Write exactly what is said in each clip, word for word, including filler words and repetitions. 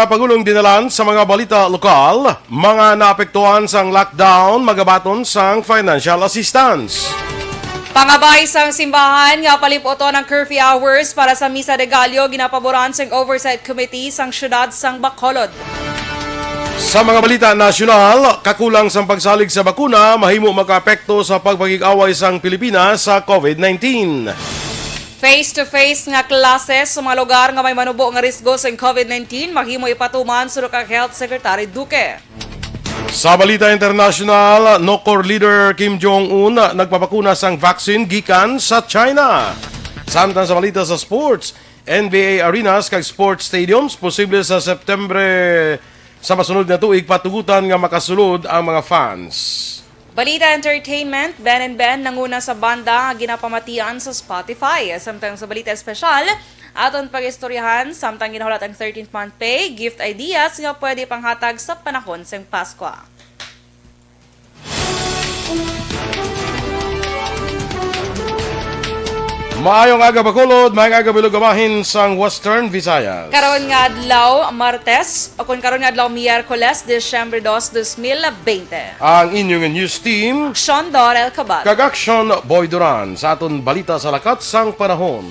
Pagulong dinalan sa mga balita lokal, mga naapektuhan sang lockdown magabaton sang financial assistance. Pangabay sang simbahan nga palip-uton ang curfew hours para sa Misa de Gallo ginapaboran sang Oversight Committee sang Siyudad sang Bacolod. Sa mga balita nasyonal, kakulang sang pagsalig sa bakuna mahimo makaapekto sa pagpakig-away sang Pilipinas sa covid nineteen. Face-to-face nga klase sa mga lugar nga may manubo nga risgo sa covid nineteen mahimo ipatuman suno kang Health Secretary Duque. Sa balita internasyonal, North Korea leader Kim Jong-un nagpabakuna sang vaccine gikan sa China. Samtang sa balita sa sports, N B A arenas kag sports stadiums posible sa September sa masunod nga tuig patugutan nga makasulod ang mga fans. Balita entertainment, Ben and Ben nanguna sa banda nga ginapamatian sa Spotify. Samtang sa balita espesyal, aton pag-istoryahan, samtang ginahulat ang thirteenth month pay, gift ideas nga pwede panghatag sa panahon sang Paskwa. Maayong aga, Bacolod. Maayong aga, bilog nga bahin sang Western Visayas. Karon nga adlaw, Martes, o kon karon nga adlaw, Miyerkules, Disyembre dos, dos mil bente. Ang inyo nga news team, Action Dorel Cabal. Kag Action Boy Duran sa aton balita sa lakat sang panahon.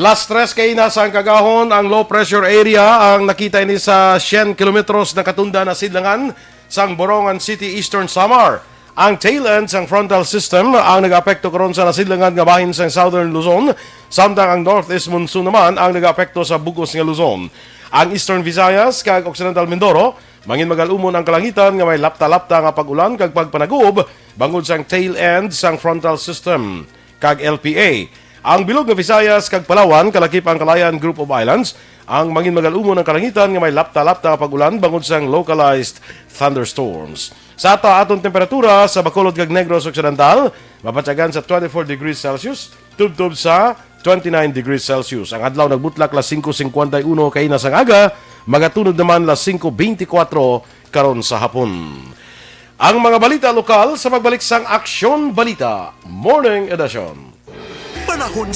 Las tres kaina sang kagahon ang low pressure area ang nakita ini sa siyam kilometros na katunda na sidlangan sang Borongan City, Eastern Samar. Ang tail end sang frontal system ang nag-apekto karon sa nasidlangan nga bahin sang Southern Luzon, samtang ang northeast monsoon naman ang nag-apekto sa bug-os nga Luzon. Ang Eastern Visayas kag Occidental Mindoro, manginmagal-umon ang kalangitan nga may lapta-lapta nga pag-ulan kag pagpanagob bangod sang tail end sang frontal system kag L P A. Ang bilog nga Visayas kag Palawan, kalakip ang Kalayaan Group of Islands, ang manginmagal-umon ang kalangitan nga may lapta-lapta nga pag-ulan bangod sang localized thunderstorms. Sa ata aton temperatura sa Bacolod kag Negros Occidental, mapatyagan sa twenty-four degrees Celsius, tubtob sa twenty-nine degrees Celsius. Ang adlaw nagbutlak las singko singkwenta y uno kaina sang aga, magatunod naman las singko beintikwatro karon sa hapon. Ang mga balita lokal sa pagbalik sang Aksyon Balita Morning Edition. Panahon.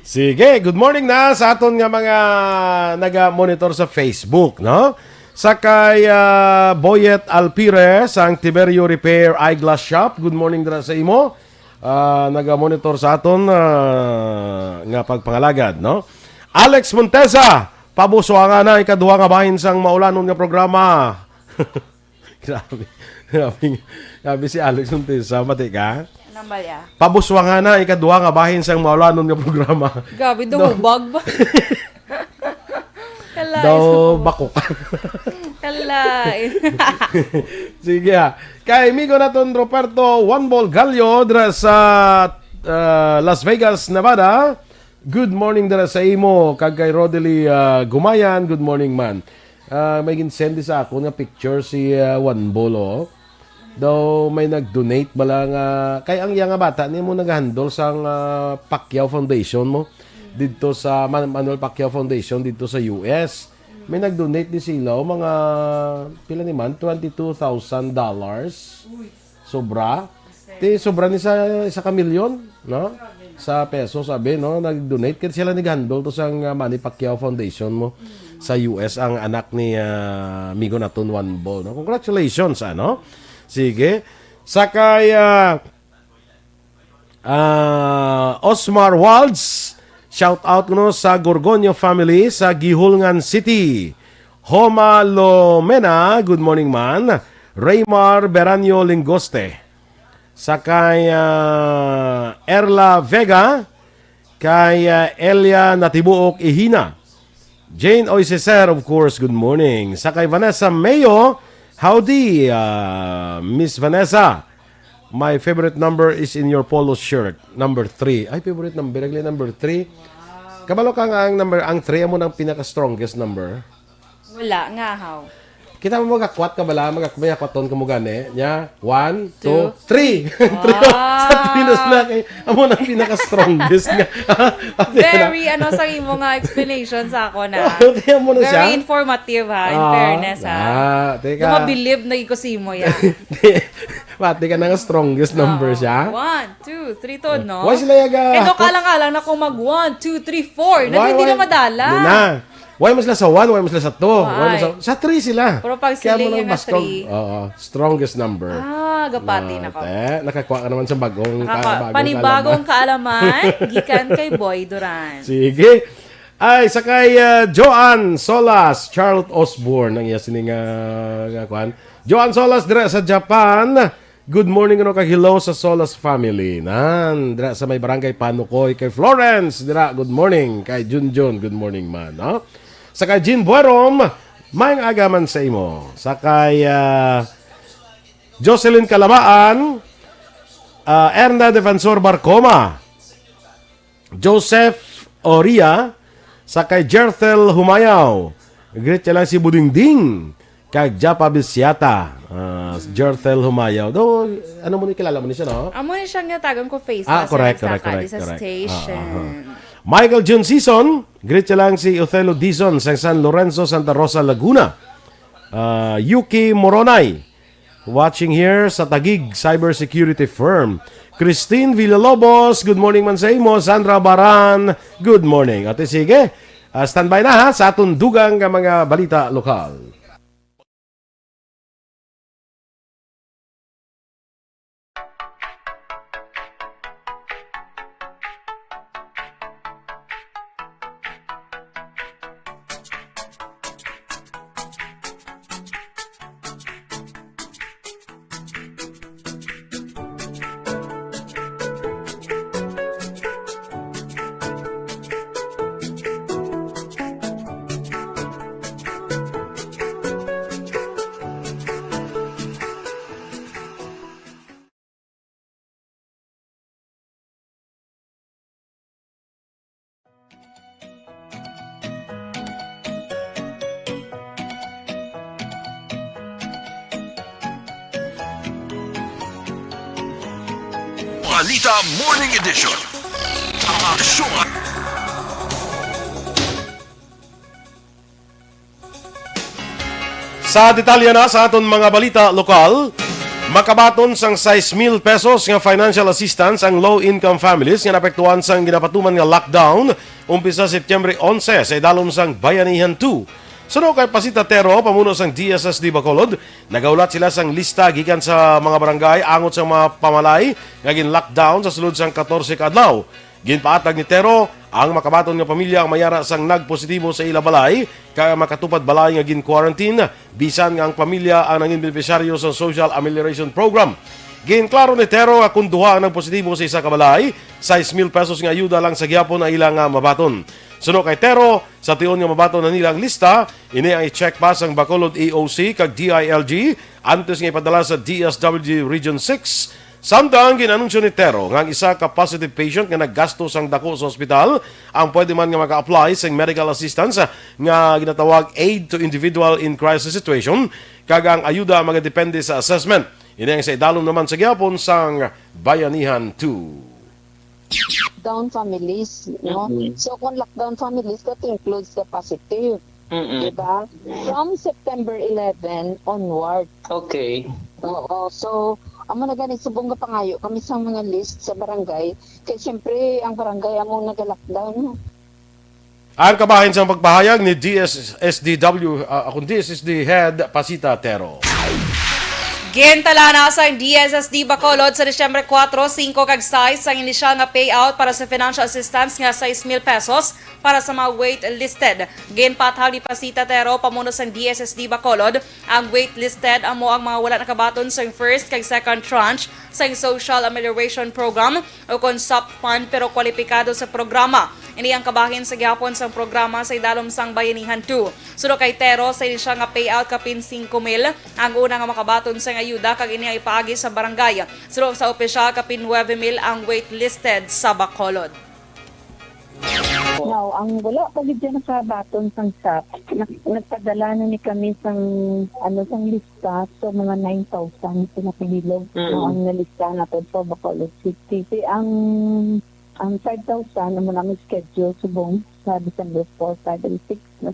Sige, good morning na sa aton nga mga naga-monitor sa Facebook, no? Sa kay, ah, Boyet Alpire sang Tiberio Repair Eyeglass Shop, good morning dira sa imo. Ah, naga-monitor sa aton, ah, nga pagpangalagad, no? Alex Montesa, pabuswanga na ikaduha nga bahin sang maulanon nga programa. Grabe. Grabe. Grabe si Alex Montesa, mati ka? Anong balya? Pabuswanga na ikaduha nga bahin sang maulanon nga programa. Grabe, no. Dahubag ba? Kalay. Daw bakok. Kalay. Sige, ah. Kay amigo naton Roberto One Ball Gallo dira sa, ah, Las Vegas, Nevada. Good morning dira sa imo. Kag kay Rodely, ah, Gumayan, good morning man. Ah, may ginsend sa ako nga picture si, ah, One Ball, oh. Daw may nag-donate bala nga, kay ang iya nga bata nimo nag-handle sang, ah, Pacquiao Foundation mo didto sa Man-, Manuel Pacquiao Foundation didto sa U S. May nag-donate ni sila, oh, mga pila ni man, twenty-two thousand dollars. Sobra. Ti sobra ni sa isa ka milyon, no? Sa peso, sabi, no? Nag-donate kay sila ni handle to sang, ah, Manny Pacquiao Foundation mo sa U S ang anak ni, ah, amigo naton One Ball, no? Congratulations, ano? Sige. Sa kay, ah, ah, Osmar Walds, shout out kuno sa Gorgonio family sa Guihulngan City. Homa Lomena, good morning man. Raymar Beranio Lingoste. Sa kay, ah, Erla Vega, kay, ah, Elia Natibuok Ihina. Jane Oiseser, of course, good morning. Sa kay Vanessa Mayo, howdy, ah, Miss Vanessa. My favorite number is in your polo shirt, number three. Ay, favorite number, nagli number three. Kabalo ka nga ang number, ang three amo nang pinaka-strongest number? Wala, nga, how? Kita mo, magakwat ka bala, magak-, may akwaton ka mo gani. Nya, one, two, Two. Three. Three. Sa three na sila kay, amo na ang pinaka-strongest nga. Ate na. Very, ano, sa imo nga explanation sa ako na. Ate, amo na siya. Very informative, ha, in Ah, fairness, ha. Ah, teka. Mabilib na ko sa imo, ya. Di, mati ka na nga strongest number Oo. siya. One, two, three to, no? Why sila yaga? Kaya daw kalang-alang na kung mag one, two, three, four, na Why, hindi why? na madala. Di na. Why mo sila sa one? Why mo sila sa two? Why mo Why? sa, sa three sila? Pero pag Kaya mo siling lang nga baskog. Three. Oo. Strongest number. Ah, gapati Ah, na ko. te, nakakuha ka naman sa bagong ka-, Nakaka-, bagong panibagong kaalaman. Kaalaman, gikan kay Boy Duran. Sige. Ay, sa kay, ah, Joanne Solas, Charlotte Osborne, ang iya sining, ah, nga kwan. Joanne Solas, dira sa Japan. Good morning, ano, kag hello sa Solas family. Nan, dira sa may barangay Panukoy kay Florence. Dira, good morning. Kay Junjun, good morning man, no? Sa kay Jean Buerom, maayong aga man sa imo. Sa kay, ah, Jocelyn Calabaan, ah, Erna Defensor Barcoma, Joseph Oria, sa kay Jerthel Humayaw. Greet niya lang si Budingding, kag Japa Bisiata. Ah, Jerthel Humayaw. Do, ano mo ni, kilala mo ni siya, no? Amo ni siya nga tagan ko face Ah, mask correct, sa correct, correct, Cadiz correct. Station. Ah, ah, ah. Michael Jun Season, greet niya lang si Othello Dizon sa San Lorenzo, Santa Rosa, Laguna. Ah, Yuki Moronay, watching here sa Taguig Cybersecurity Firm. Christine Villalobos, good morning man sa imo. Sandra Baran, good morning. Ate, sige. Ah, standby na, ha, sa aton dugang nga mga balita lokal. Balita Morning Edition. Aksyon. Sa detalye na sa aton mga balita lokal, makabaton sang sais mil pesos nga financial assistance ang low-income families nga naapektuhan sang ginapatuman nga lockdown umpisa September onse sa idalom sang Bayanihan two. Suno kay Pasita Tero, pamuno sang D S S D Bacolod, nagahulat sila sang lista gikan sa mga barangay angot sa mga pamalay nga gin-lockdown sa sulod sang katorse ka adlaw. Ginpaatag ni Tero, ang makabaton nga pamilya ang mayara sang nagpositibo sa ila balay kag ang makatupad balay nga gin-quarantine, bisan nga ang pamilya ang nangin benepisyaryo sa Social Amelioration Program. Ginklaro ni Tero nga kon duha ang nagpositibo sa isa ka balay, sais mil pesos nga ayuda lang sa gihapon ang ila nga mabaton. Suno kay Tero, sa tion nga mabaton na nila ang lista, ini ang i-check pa sang Bacolod E O C kag D I L G antes nga ipadala sa D S W D Region six. Samtang gin-anunsyo ni Tero nga ang isa ka positive patient nga naggasto sang dako sa ospital ang pwede man nga maka-apply sing medical assistance nga ginatawag Aid to Individual in Crisis Situation, kag ang ayuda magadepende sa assessment. Ini ang sa idalom naman sa gihapon sang Bayanihan two. Lockdown families, no? Mm-mm. So, kung lockdown families, that includes the positive. Mm-mm. Diba? From September eleven onward. Okay. Oo. So, amo na gani, subong nga pangayo kami sa mga list sa barangay. Kay siyempre, ang barangay among nag-lockdown, no? Ang kabahin sang pagpahayag ni D S S D W, ah, akong D S S D Head, Pasita Tero. Gintalana sang D S S D Bacolod sa Disyembre kuwatro, singko, kag sais ang inisyal nga payout para sa financial assistance nga sais mil pesos para sa mga waitlisted. Ginpathag ni Pasita Tero, pamuno sang D S S D Bacolod, ang waitlisted amo ang mga wala nakabaton sang first kag second tranche sang Social Amelioration Program o kon SAP fund pero kwalipikado sa programa. Ini ang kabahin sa gihapon sang programa sa idalom sang Bayanihan two. Suno kay Tero, sa inisyal nga payout kapin singko mil ang una nga makabaton sang ayuda kag ini ang ipaagi sa barangay. Suno sa opisyal, kapin nuebe mil ang waitlisted sa Bacolod. Now, ang wala pa gid siya nakabaton sang SAP, nag-, nagpadala na ni kami sang, ano, sang lista, so mga nine thousand sa nakahilog. Mm. Now, ang nalista nato sa Bacolod City. Si ang, ang five thousand, amo na ang schedule subong sa December four, five, and six, no?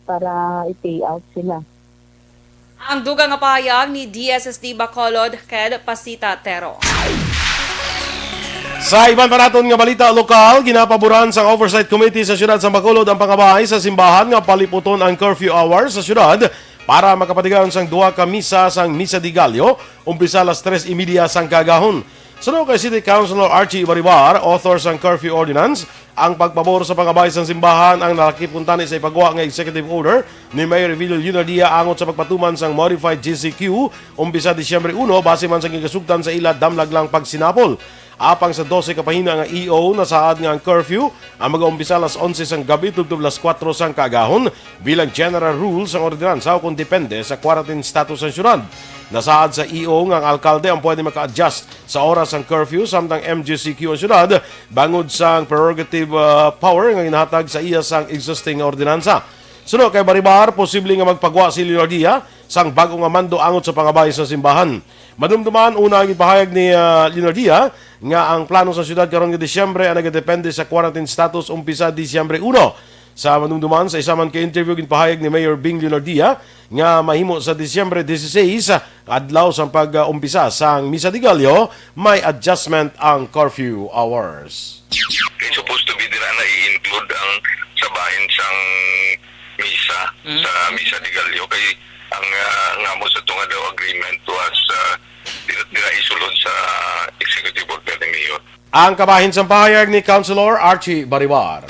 Para i-pay out sila. Ang dugang nga pahayag ni D S S D Bacolod, Ked Pasita Tero. Sa iban pa naton nga balita lokal, ginapaboran sang Oversight Committee sa siyudad sang Bacolod ang pangabay sa simbahan nga paliputon ang curfew hour sa siyudad para makapatigayon sang duha ka misa sang Misa de Gallo, umpisa alas tres y media sang kaagahon. Suno kay City Councilor Archie Baribar, author sang curfew ordinance, ang pagpabor sa pangabay sang simbahan ang nalakip kuntani sa ipagwa nga executive order ni Mayor Evelio Leonardia angot sa pagpatuman sang modified G C Q umpisa Disyembre uno, base man sa gingasugtan sa ila damlag lang pagsinapol. Apang sa dose ka pahina nga E O, nasaad nga ang curfew ang magaumpisa alas onse sang gabi tubtob alas kuwatro sang kaagahon bilang general rule sang ordinansa o kon depende sa quarantine status sang syudad. Nasaad sa E O nga ang alkalde ang pwede maka-adjust sa oras sang curfew, samtang M G C Q ang syudad bangod sang prerogative, ah, power nga ginahatag sa iya sang existing nga ordinansa. Suno kay Baribar, posible nga magpagwa si Leonardia sang bag-o nga mando angot sa pangabay sa simbahan. Madumduman, una ang ipahayag ni, ah, Leonardia nga ang plano sa syudad karon nga Disyembre ang nagadepende sa quarantine status umpisa Disyembre uno. Sa madumduman, sa isa man ka interview, ginpahayag ni Mayor Bing Leonardia nga mahimo sa Disyembre dieciséis, adlaw sang pag-umpisa sang Misa de Gallo, may adjustment ang curfew hours. Kay supposed to be dira na i-include ang sa bahin sang misa, mm, sa Misa de Gallo, kay ang, ah, nga mo sa tunga daw agreement was, ah, dira, dira isulod sa executive order ni Mayor. Ang kabahin sang pahayag ni Councilor Archie Baribar.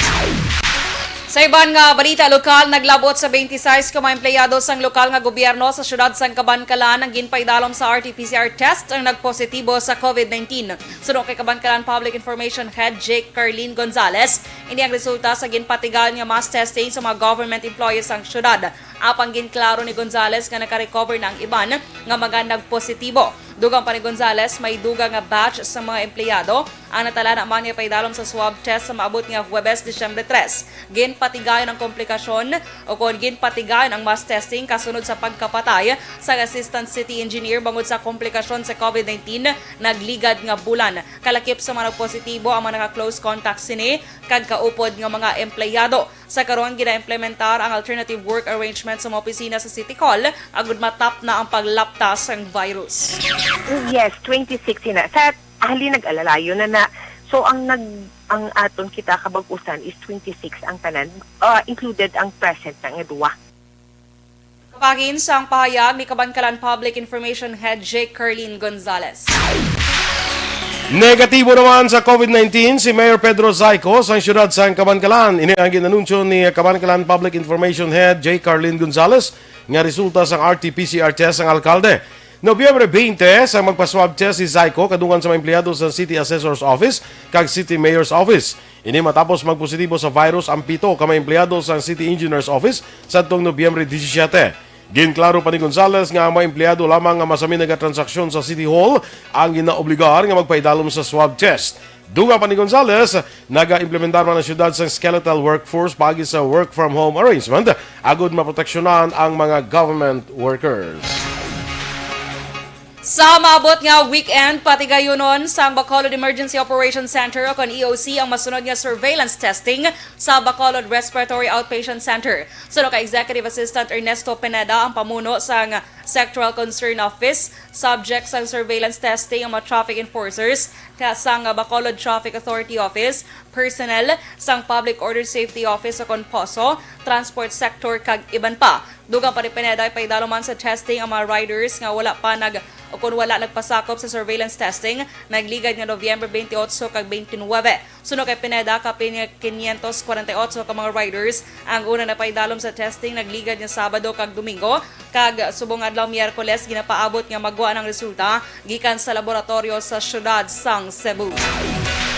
Sa iban nga balita lokal, naglabot sa twenty-six ka mga empleyado sang lokal nga gobyerno sa siyudad sang Kabankalan ang ginpaidalom sa R T P C R test ang nagpositibo sa COVID nineteen. Suno kay Kabankalan Public Information Head Jake Carlin Gonzales, ini ang resulta sa ginpatigayon nga mass testing sa mga government employees sang siyudad. Apang ginklaro ni Gonzales nga naka-recover na ang iban nga mga nagpositibo. Dugang pa ni Gonzales, may dugang nga batch sa mga empleyado ang natalana man nga paidalom sa swab test sa maabot nga Huwebes, Disyembre tres. Ginpatigayon ang komplikasyon o kon ginpatigayon ang mass testing kasunod sa pagkapatay sa Assistant City Engineer bangod sa komplikasyon sa COVID nineteen, nagligad nga bulan. Kalakip sa mga nagpositibo ang mga naka-close contact sini kag kaupod nga mga empleyado. Sa karon, gina-implementar ang alternative work arrangement sa mga opisina sa City Hall agud matapna ang paglapta sang virus. Yes, twenty-six ina. Sa halin nag-alalayo na na. So, ang nag-, ang aton kita kabag-usan is twenty-six ang tanan, ah, included ang present na nga duwa. Kabahin sang pahayag ni Kabankalan Public Information Head Jake Carlin Gonzales. Negatibo naman sa COVID nineteen si Mayor Pedro Zayco sang siyudad sang Kabankalan. Ini ang ginanunsyo ni Kabankalan Public Information Head Jake Carlin Gonzales nga resulta sang R T P C R test sang alkalde. Nobyembre twenty, sang magpa-swab test si Zayco kadungan sa mga empleyado sa City Assessor's Office kag City Mayor's Office. Ini matapos magpositibo sa virus ang pito ka mga empleyado sang City Engineer's Office sadtong Nobyembre disisiete. Ginklaro pa ni Gonzales nga ang mga empleyado lamang nga masami nagatransaksyon sa City Hall ang ginaobligar nga magpaidalom sa swab test. Dugang pa ni Gonzales, naga-implementar man ang siyudad sang skeletal workforce paagi sa work from home arrangement agud maproteksyonan ang mga government workers. Sa maabot nga weekend, patigayunon sang Bacolod Emergency Operations Center o kon E O C ang masunod nga surveillance testing sa Bacolod Respiratory Outpatient Center. Suno kay Executive Assistant Ernesto Pineda, ang pamuno sang Sectoral Concern Office, subject sang surveillance testing ang mga traffic enforcers ka sang Bacolod Traffic Authority Office, personnel sang Public Order Safety Office o kon poso, transport sector kag iban pa. Dugang pa ni Pineda, ipaidalom man sa testing ang mga riders nga wala pa nag-, o kon wala nagpasakop sa surveillance testing, nagligad nga Nobyembre twenty-eight kag twenty-nine. Suno kay Pineda, kapin nga quinientos kwarenta y ocho ka mga riders ang una napaidalom sa testing nagligad nga Sabado kag Domingo, kag subong adlaw Miyerkules ginapaabot nga magwa ang resulta gikan sa laboratoryo sa siyudad sang Cebu.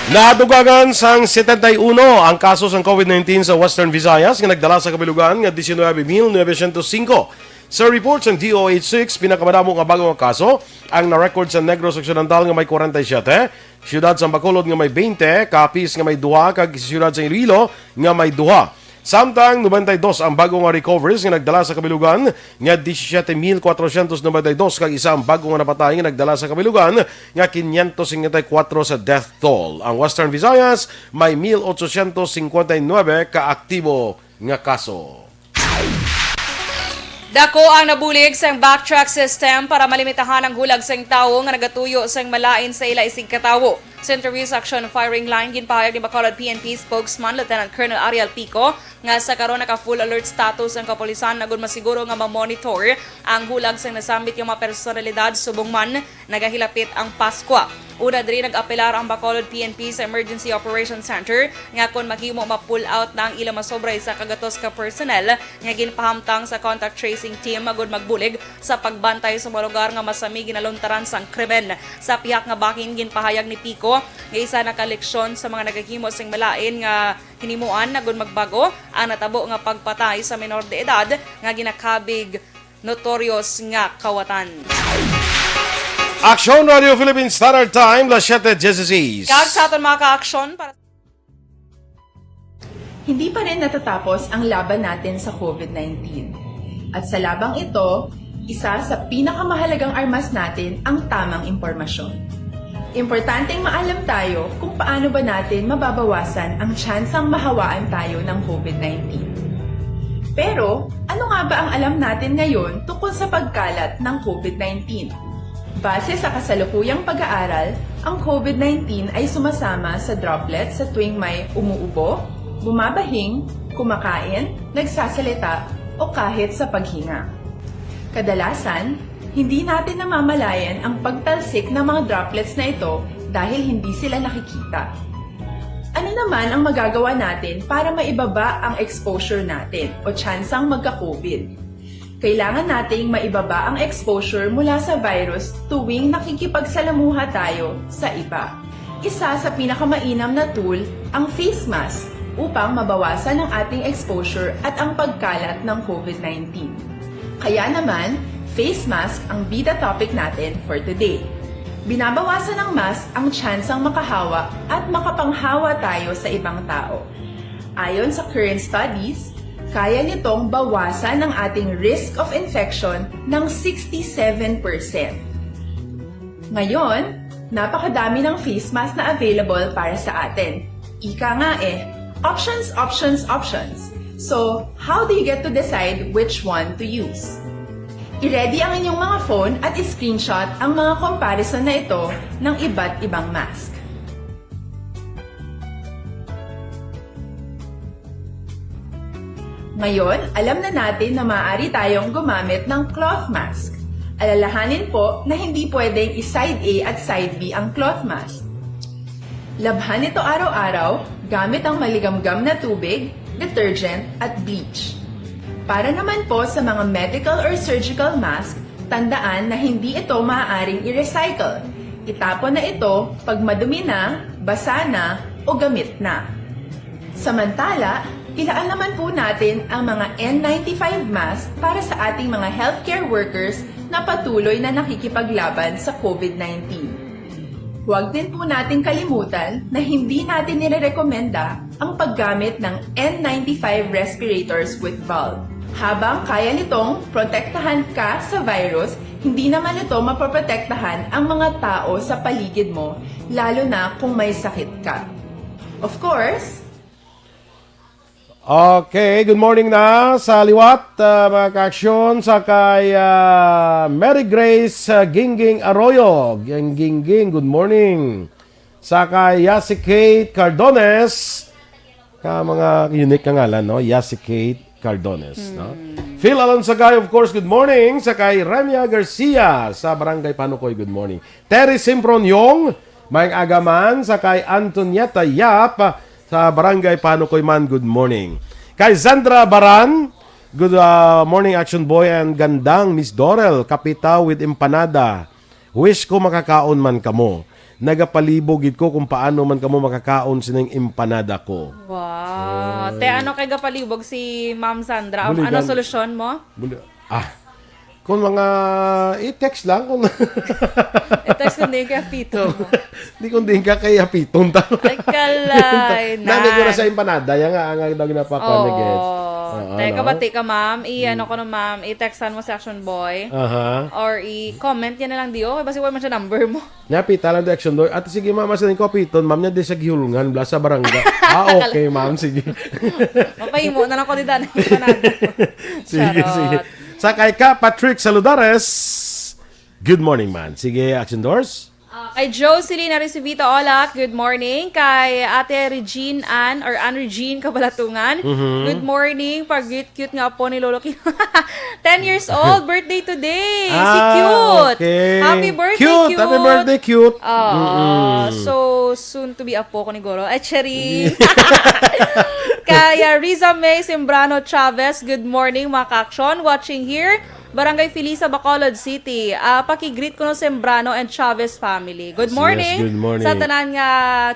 Nadugangan sang setenta y uno ang kaso sang COVID nineteen sa Western Visayas nga nagdala sa kabilugan nga diecinuebe mil novecientos cinco. Sa report sang D O H six, pinakamadamo nga bag-o nga kaso ang na-record sa Negros Occidental nga may kwarenta y siyete, Siyudad sang Bacolod nga may twenty, Capiz nga may duha, kag siyudad sang Iloilo nga may duha. Samtang nobenta y dos ang bag-o nga recoveries nga nagdala sa kabilugan nga disisiete mil kwatrocientos nobenta y dos, kag isa ang bag-o nga napatay nga nagdala sa kabilugan nga quinientos cincuenta y cuatro sa death toll. Ang Western Visayas may mil ochocientos cincuenta y nuebe ka aktibo nga kaso. Dako ang nabulig sang backtrack system para malimitahan ang hulag sang tawo nga nagatuyo sang malain sa ila isigkatawo. Sa Teresa Action Firing Line, ginpahayag ni Bacolod P N P spokesman Lieutenant Colonel Ariel Pico nga sa karon naka full alert status ang kapulisan agud masiguro nga ma-monitor ang hulag sang nasambit nga mga personalidad subong man nagahilapit ang Paskwa. Una diri, nag-apelar ang Bacolod P N P sa Emergency Operations Center nga kon maghimo, ma-pull out na ang ila masobra isa ka gatos ka personnel nga ginpahamtang sa contact tracing team agud magbulig sa pagbantay sa mga lugar nga masami ginaluntaran sang krimen. Sa pihak nga bahin, ginpahayag ni Pico nga isa na ka leksyon sa mga nagahimo sing malain nga hinimuan agud magbag-o ang natabo nga pagpatay sa menor de edad nga ginakabig notorious nga kawatan. Aksyon Radio Philippine Standard Time, las siete dieciséis. Kag sa aton mga ka-aksyon para Hindi pa rin natatapos ang laban natin sa covid nineteen. At sa labang ito, isa sa pinakamahalagang armas natin ang tamang impormasyon. Importanteng maalam tayo kung paano ba natin mababawasan ang tsansang mahawaan tayo ng covid nineteen. Pero, ano nga ba ang alam natin ngayon tungkol sa pagkalat ng covid nineteen? Base sa kasalukuyang pag-aaral, ang covid nineteen ay sumasama sa droplets sa tuwing may umuubo, bumabahing, kumakain, nagsasalita, o kahit sa paghinga. Kadalasan, hindi natin namamalayan ang pagtalsik ng mga droplets na ito dahil hindi sila nakikita. Ano naman ang magagawa natin para maibaba ang exposure natin o tsansang magka-covid? Kailangan nating maibaba ang exposure mula sa virus tuwing nakikipagsalamuha tayo sa iba. Isa sa pinakamainam na tool ang face mask upang mabawasan ang ating exposure at ang pagkalat ng covid nineteen. Kaya naman, face mask ang bida topic natin for today. Binabawasan ng mask ang tsansang makahawa at makapanghawa tayo sa ibang tao. Ayon sa current studies, kaya nitong bawasan ang ating risk of infection ng sixty-seven percent. Ngayon, napakadami ng face mask na available para sa atin. Ika nga eh, options, options, options. So, how do you get to decide which one to use? I-ready ang inyong mga phone at i-screenshot ang mga comparison na ito ng iba't ibang mask. Ngayon, alam na natin na maaari tayong gumamit ng cloth mask. Alalahanin po na hindi pwedeng i-side A at side B ang cloth mask. Labhan ito araw-araw gamit ang maligamgam na tubig, detergent, at bleach. Para naman po sa mga medical or surgical mask, tandaan na hindi ito maaaring i-recycle. Itapon na ito pag madumi na, basa na, o gamit na. Samantala, ilaan naman po natin ang mga N ninety-five mask para sa ating mga healthcare workers na patuloy na nakikipaglaban sa covid nineteen. Huwag din po nating kalimutan na hindi natin nirerekomenda ang paggamit ng N ninety-five respirators with valve. Habang kaya nitong protektahan ka sa virus, hindi naman ito mapoprotektahan ang mga tao sa paligid mo, lalo na kung may sakit ka. Of course, Okay, good morning na sa liwat, ah, mga ka-aksyon. Sa kay, ah, Mary Grace, ah, Gingging Arroyo. Ging-, Gingging, good morning. Sa kay Yasi Kate Cardones, ka mga unique nga ngalan, no? Yasi Kate Cardones, no? Phil Alonso Gay, of course, good morning. Sa kay Remia Garcia sa Barangay Panukoy, good morning. Terry Simproniong, maayong aga man. Sa kay Antonieta Yap sa Barangay Panukoy man, good morning. Kay Sandra Baran, good, ah, morning, Action Boy and Gandang Miss Dorel, Kapita with empanada. Wish ko makakaon man kamo. Nagapalibog gid ko kung paano man kamo makakaon sining empanada ko. Wow. Te, ano kay gapalibog si Ma'am Sandra? Ano solusyon mo? Buli-, ah, Kung mga, i-text lang kung I-text ko din kay Pito. Di kung din ka kay Apiton ta. Ay, kalay, Nami ko na nay. Sa empanada, yan nga, ang daw ginapakuha ni Oo. Gets. Oo, Teka, no? Bati ka, ma'am. I-, ano Mm. ko no, ma'am, i-textan mo si Action Boy. Aha. Or i-comment niya na lang di, okay? Basi wala man siya number mo. Napita lang the action door. Ate, sige, ma'am, asa ning Kapiton? Ma'am, niya di sa Gihulngan, bla, sa barangay. Ah, okay, ma'am, sige. Mapahimo na lang ko di daan ang empanada. Sige, Charot. Sige. Sa kay ka, Patrick Saludares, good morning, man. Sige, action doors. Ah, kay Jocelyn Aricivita Olak, good morning. Kay Ate Regine Ann or Ann Regine Kabalatungan, Mhm. Good morning. Pag-greet cute nga apo ni Lolo Kim. Ten years old, birthday today. Si Ah, Cute. Okay. Happy birthday, Cute. Happy Cute. Birthday, Cute. Oo. Mm-mm. So, soon to be apo ko ni Goro. Ay, charing. Kaya Riza May Sembrano Chavez, good morning, mga ka-action. Watching here, Barangay Felisa, Bacolod City. Ah, paki-greet ko no Sembrano and Chavez family. Good Yes, morning good morning. Sa tanan nga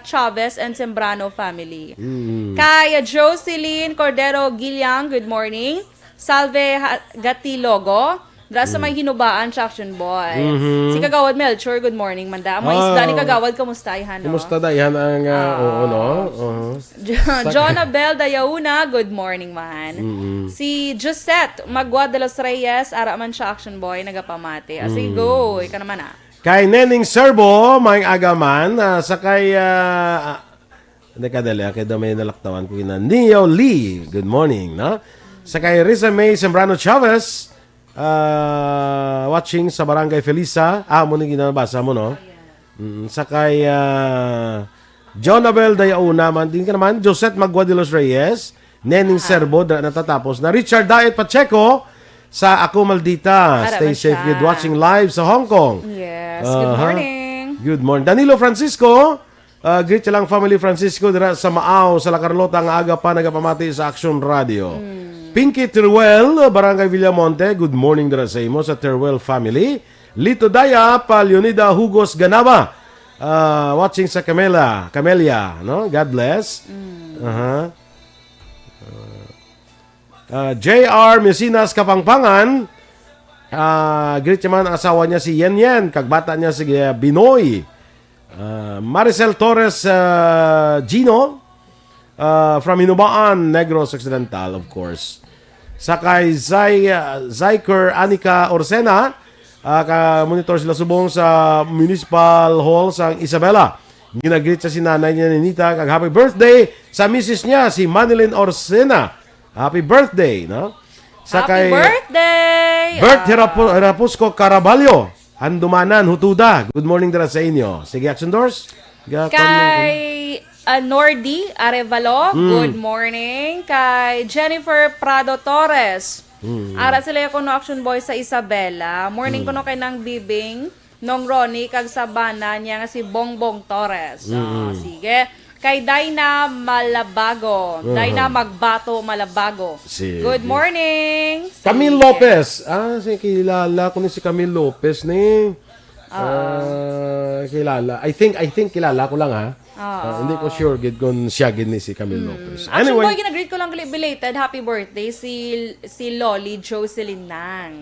Chavez and Sembrano family. Mm. Kay Jocelyn Cordero Giliang, good morning. Salve ha-, Gatilogo. Dra sa may Mm. Hinubaan, Traction Boy. Mhm. Si Kagawad Melchor, good morning, manda. Ang mga isda ni Oh. Kagawad, kamusta, ihan, no? Kumusta, daihan, ang, ah, Ah. oo, no? Oo. Jo-, Sa Jonabel Dayauna, good morning, man. Mm-mm. Si Josette Magua de los Reyes, ara man siya, Action Boy, nagapamati. Ah, sige, Mm. go. Ika naman, ah. Kay Neneng Serbo, may agaman, ah, sa kay, ah, ah, hindi ka dali, ah, kay daw may nalaktawan ko yun, ah. Neo Lee, good morning, no? Sa kay Risa May Sembrano Chavez, ah, watching sa Barangay Felisa. Ah, mo ni ginabasa mo, no? Mm, sa kay, ah, Jonabel Dayauna, man din ka naman, Josette Magua de los Reyes, Neneng Ah. Serbo, dra natatapos na. Richard Daet Pacheco, sa Ako Maldita. Ara Stay man safe, siya. Good watching live sa Hong Kong. Yes, good Aha. Morning. Good morning. Danilo Francisco, ah, greet siya lang family Francisco, dira sa Maaw, sa La Carlota, nga aga pa nagapamati sa Action Radio. Mm. Pinky Teruel, Barangay Villamonte, good morning dira sa imo, sa Teruel family. Lito Daya, pa Leonida Hugos Ganaba. Ah, watching sa Camela, Camelia, no? God bless. Mm. Aha. Ah, J R Mesinas Kapangpangan. Ah, greet siya man ang asawa niya si Yen Yen, kag bata niya si, ah, Binoy. Ah, Maricel Torres, ah, Gino, ah, from Hinubaan, Negros Occidental, of course. Sa kay Zay-, ah, Zyker Anika Orsena, ah, ka monitor sila subong sa Municipal Hall sa Isabela. Ginagreet sa si nanay niya ni Nita, kag happy birthday sa misis niya, si Manilyn Orsena. Happy birthday, no? Sa Happy kay birthday! Bert Ah. Hirapo-, Hirapusco Caraballo, Handumanan, Hutuda. Good morning dira sa inyo. Sige, Action Doors. Ga-, Kay, ah, Nordy Arevalo, Mm. good morning. Kay Jennifer Prado Torres. Mm. Ara sila kuno Action Boy sa Isabela. Morning Mm. kuno kay Nang Bibing, Nong Ronnie, kag sa bana niya nga si Bongbong Torres. Mm. Ah, sige. Kay Dina Malabago. Uh-huh. Dina Magbato Malabago. Sige. Good morning. Camille Sige. Lopez. Ah, si kilala ko ni si Camille Lopez ni. Ah. Ah, kilala. I think, I think kilala ko lang, ha. Ah. Ah, hindi ko sure gid kung siya gid ni si Camille Hmm. Lopez. Action Anyway. Boy, ginagreet ko lang gali belated happy birthday si, si Loli Jocelyn Nang.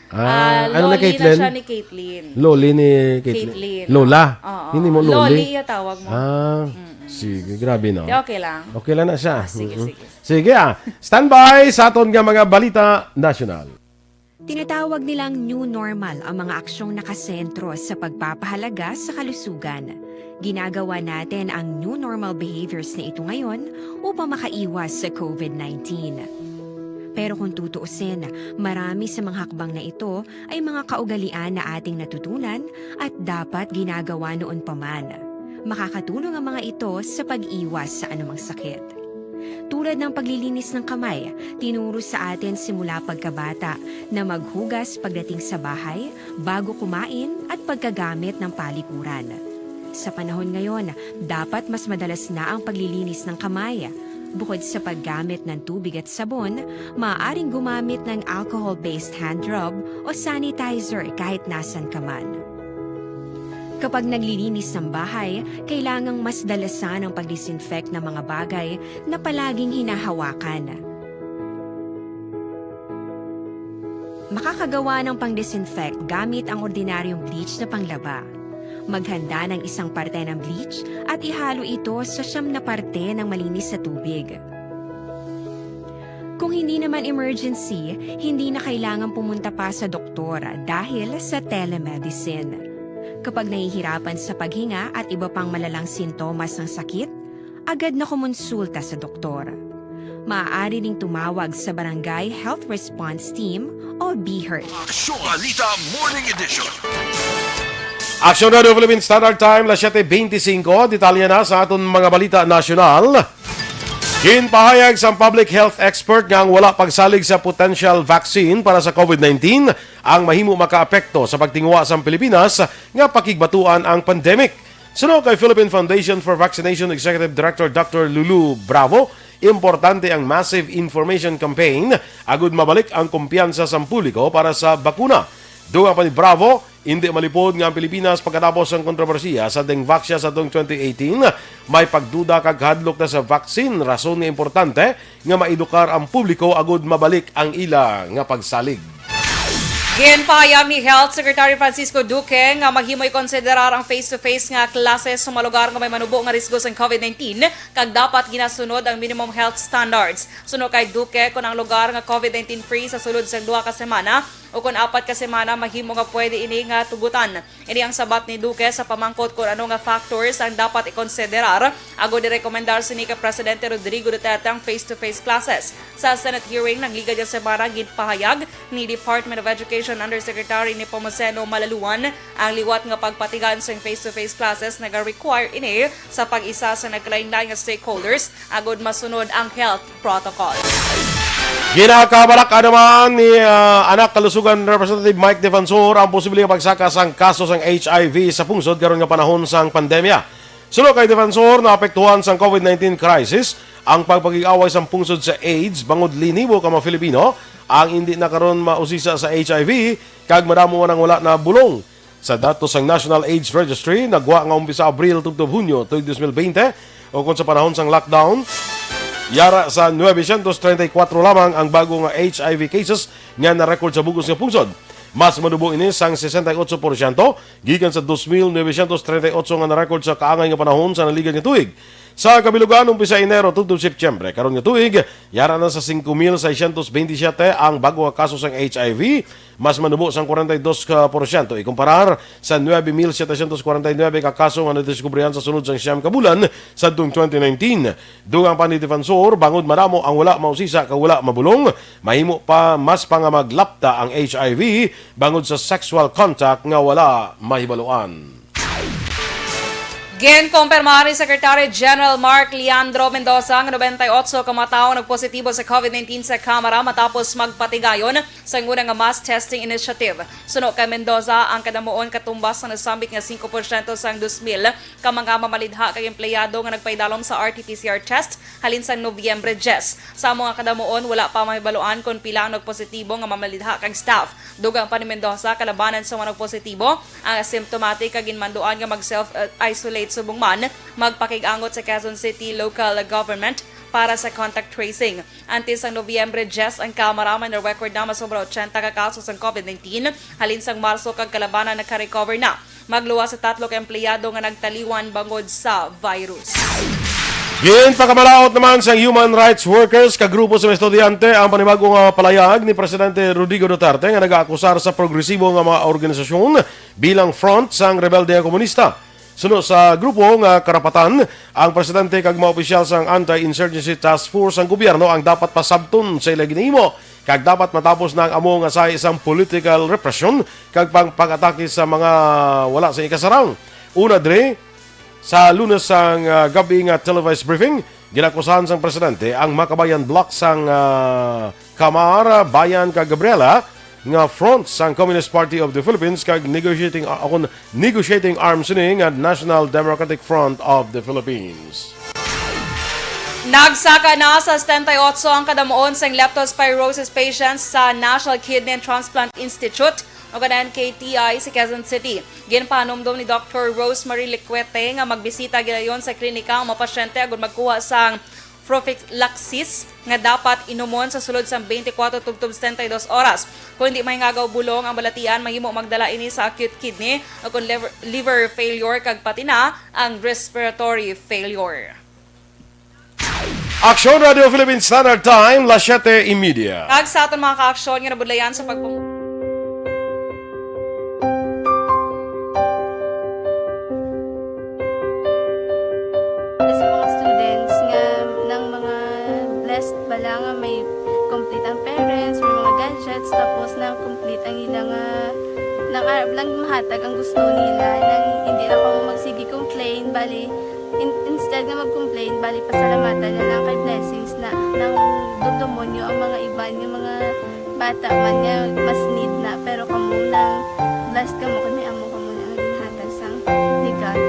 Ah, Ah, ano na, Loli na Caitlyn? Siya ni Caitlyn. Loli ni Caitlyn. Caitlyn. Lola. Oo. Hindi mo Loli. Loli iya tawag mo. Ah, Mm-mm. sige, grabe, no? Di, okay lang. Okay lang na siya. Ah, sige, Mm-mm. Sige. Sige, ah. Standby sa aton nga mga balita nasyonal. Tinatawag nilang new normal ang mga aksyong nakasentro sa pagpapahalaga sa kalusugan. Ginagawa natin ang new normal behaviors na ito ngayon upang makaiwas sa covid nineteen. Pero kung tutuusin, marami sa mga hakbang na ito ay mga kaugalian na ating natutunan at dapat ginagawa noon pa man. Makakatulong ang mga ito sa pag-iwas sa anumang sakit. Tulad ng paglilinis ng kamay, tinuro sa atin simula pagkabata na maghugas pagdating sa bahay, bago kumain at pagkagamit ng palikuran. Sa panahon ngayon, dapat mas madalas na ang paglilinis ng kamay. Bukod sa paggamit ng tubig at sabon, maaaring gumamit ng alcohol-based hand rub o sanitizer kahit nasan ka man. Kapag naglilinis ng bahay, kailangang mas dalasan ang pag-disinfect ng mga bagay na palaging hinahawakan. Makakagawa ng pang-disinfect gamit ang ordinaryong bleach na panglaba. Maghanda ng isang parte ng bleach at ihalo ito sa siyam na parte ng malinis na tubig. Kung hindi naman emergency, hindi na kailangan pumunta pa sa doktor dahil sa telemedicine. Kapag nahihirapan sa paghinga at iba pang malalang sintomas ng sakit, agad na kumonsulta sa doktor. Maaari ding tumawag sa Barangay Health Response Team o BHERT. Aksyon Balita Morning Edition. Aksyon Radio Philippine Standard Time, las siete veinticinco. Detalye na sa aton mga balita nasyonal. Ginpahayag sang public health expert nga ang wala pagsalig sa potential vaccine para sa COVID nineteen ang mahimo makaapekto sa pagtinguha sang Pilipinas nga pakigbatuan ang pandemic. Suno kay Philippine Foundation for Vaccination Executive Director Doctor Lulu Bravo, importante ang massive information campaign agud mabalik ang kumpiyansa sang publiko para sa bakuna. Dugang pa ni Bravo, indi malipod nga ang Pilipinas pagkatapos sang kontrobersiya sa Dengvaxia sa tuong twenty eighteen, may pagduda kag hadlok na sa vaccine, rason nga importante nga maedukar ang publiko agud mabalik ang ila nga pagsalig. Ginpahayag ni Health Secretary Francisco Duque nga mahimo ikonsiderar ang face-to-face nga klase sa mga lugar nga may manubo nga risgo sang COVID nineteen, kag dapat ginasunod ang minimum health standards. Suno kay Duque, kon ang lugar nga COVID nineteen free sa sulod sang duha ka semana o kon apat ka semana, mahimo nga pwede ini nga tugutan. Ini ang sabat ni Duque sa pamangkot kon ano nga factors ang dapat ikonsiderar agud irekomendar sini kay Presidente Rodrigo Duterte ang face-to-face classes. Sa Senate hearing nagligad nga semana, ginpahayag ni Department of Education Undersecretary Nepomuceno Malaluan ang liwat nga pagpatigayon sang face-to-face classes. Naga-require ini sa pag-isa sa nagkalain-lain nga stakeholders agud masunod ang health protocol. Ginakabalak naman ni, ah, Anak Kalusugan Representative Mike Defensor ang posible nga pagsaka sang kaso sang H I V sa pungsod karon nga panahon sang pandemya. Suno kay Defensor, naapektuhan sang COVID nineteen crisis ang pagpakig-away sang pungsod sa AIDS, bangod linibo ka mga Filipino ang indi na karon mausisa sa H I V kag madamo man ang wala nabulong. Sa datos sang National AIDS Registry, nagwa nga umpisa Abril tubtob Hunyo tuig dos mil bente, ukon sa panahon sang lockdown, yara sa nuebe sientos treinta y kuatro lamang ang bago nga H I V cases nga na-record sa bug-os nga pungsod. Mas manubo ini sang sesenta y otso porsyento gikan sa dos mil nuebe sientos treinta y otso nga na-record sa kaangay nga panahon sa naligad nga tuig. Sa kabilugan, umpisa Enero tubtob Setyembre karon nga tuig, yara na sa singko mil seiscientos veintisiete ang bago nga kaso sang H I V, mas manubo sang kwarenta y dos ka porsyento ikumparar sa nuebe mil setecientos kwarenta y nuebe ka kaso nga nadiskubrihan sa sulod sang siyam ka bulan sadtong twenty nineteen. Dugang pa ni Defensor, bangod madamo ang wala mausisa kag wala mabulong, mahimo pa mas pa nga maglapta ang H I V bangod sa sexual contact nga wala mahibaluan. Ginkumpirma ni Secretary General Mark Leandro Mendoza nga nobenta y otso ka mga tawo nagpositibo sa COVID nineteen sa Kamara matapos magpatigayon sa una nga mass testing initiative. Suno kay Mendoza, ang kadamuon katumbas sa nasambit nga singko porsyento sang dos mil ka mga mamalidha kag empleyado nga nagpaidalom sa R T P C R test halin sang Nobyembre diyes. Sa amo nga kadamuon, wala pa mahibaluan kon pila ang nagpositibo nga mamalidha kag staff. Dugang pa ni Mendoza, kalabanan sa mga nagpositibo ang asymptomatic kag ginmanduan nga mag-self-isolate subong man magpakig-angot sa Quezon City local government para sa contact tracing. Antes sang Nobyembre diyes, ang Kamara may na-record na masobra ochenta ka kaso sang COVID nineteen. Halin sang Marso kag kalabanan nagka-recover na. Magluwas sa tatlo ka empleyado nga nagtaliwan bangod sa virus. Ginpakamalaut naman sang human rights workers kag grupo sa mga estudyante ang panibago nga palayag ni Presidente Rodrigo Duterte nga nagaakusar sa progresibo nga mga organisasyon bilang front sang rebelde nga komunista. Suno sa grupo nga Karapatan, ang presidente kag mga opisyal sang Anti-Insurgency Task Force sang gobyerno ang dapat pasabton sa ila ginahimo, kag dapat matapos na ang amo nga sahi sang political repression kag pang pag-atake sa mga wala sa ikasarang. Una diri, sa Lunes sang, ah, gab-i nga televised briefing, ginakusahan sang presidente ang Makabayan Bloc sang, ah, Kamar, Bayan kag Gabriela nga front sang Communist Party of the Philippines kag negotiating, ah, akon, negotiating arms sini nga National Democratic Front of the Philippines. Nagsaka na sa setenta y otso ang kadamuon sang leptospirosis patients sa National Kidney and Transplant Institute o kan N K T I sa Quezon City. Ginpahanumdom ni Doctor Rosemary Liquete nga magbisita gilayon sa klinika ang mga pasyente agud magkuha sang prophylaxis nga dapat inumon sa sulod sang twenty-four tubtob setenta y dos oras. Kung hindi mahingagaw bulong ang balatian, mahimo magdala ini sa acute kidney o kung liver, liver failure kag pati na ang respiratory failure. Aksyon Radio Philippine Standard Time, las siete y media. Kag sa aton mga kaaksyon nga nabudlayan sa pagpang- Sa mga students nga, ng mga blessed bala nga may complete ang parents, may mga gadgets, tapos na complete ang ila nga, nang arab lang mahatag ang gusto nila, nang hindi na kamo magsige complain, bali, in- instead nga mag-complain, bali, pasalamatan na lang kay blessings na nang dumdumon nyo ang mga iban nga mga bata man nga mas need na, pero kamo nang blessed kamo kay may amo kamo na nga ginhatag sang ligat.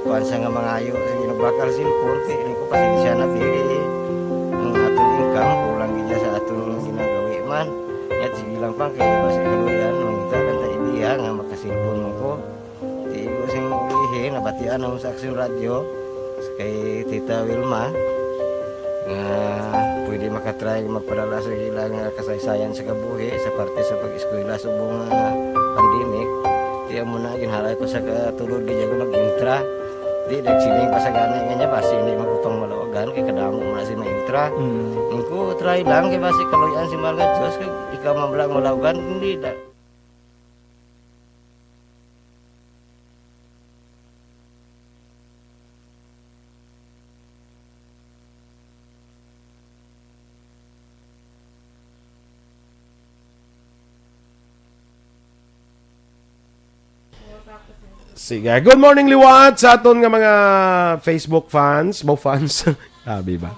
Kuan sa nga mangayo sa ginabakal cellphone, kay ko pasensya na, bili. Ang aton income, kulang gid sa aton ginagawi man. Yat, sige lang pang, kay basi kaluyan, mangita lang ta idea nga makasilpon mo ko. Tigo sing ulihi, nabatian mo sa Aksyon Radio, kay Tita Wilma, nga pwede makatry magpadala sa ilang, ah, kasaysayan sa kabuhi sa parte sa pag-eskwela subong nga pandemic. Kaya mo na, ginhalay ko sa katulod, di ako nag-intra. Di, nagsiling pa sa gani nga niya, basi hindi magkupang malawagan, kay kadamo mo na si ma-intra. Mm. Ang ko, try lang, kay basi kaluyan si Mahal nga Diyos, kay ikaw man lang malawagan, hindi da. Sige. Good morning, liwat sa aton nga mga Facebook fans. Mo fans. Sabi ba?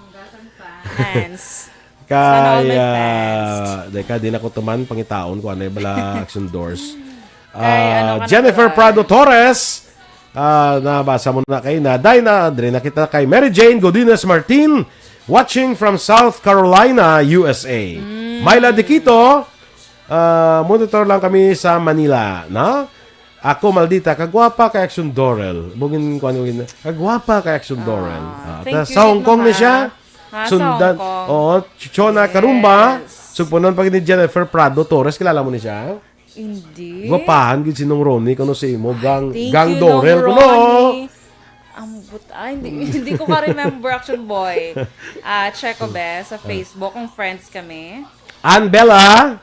Fans. Sana all Kay, my fans. Ah, deka, di na ko tuman pangitaon ko anay bala action doors. Kay, ano Ah, ka na Jennifer ba? Prado Torres, ah, nabasa mo na kay na. Day na, dre na kita kay Mary Jane Godinez Martin, watching from South Carolina, U S A. Mm. Myla Diquito, ah, monitor lang kami sa Manila, no? Ako, maldita, kagwapa kay Action Dorel. Bugin, kuan, bugin, kagwapa kay Action Dorel. Ah, Ah, thank ta-, you sa Hong din, Kong ni Mama. siya. Ah, sa Sundan, Hong Kong. oo, Chona Yes. Karumba. Sugpunan pa gid ni Jennifer Prado Torres. Kilala mo ni siya? Hindi. Gwapahan gid si Nong Ronnie, kuno si imo, gang, Thank gang you, Dorel, Nong kuno. Ronnie. Ang but-, ah, hindi, hindi ko ka-remember, Action Boy. Ah, check ko, be, sa Ah. Facebook, kung friends kami. Ann Bella,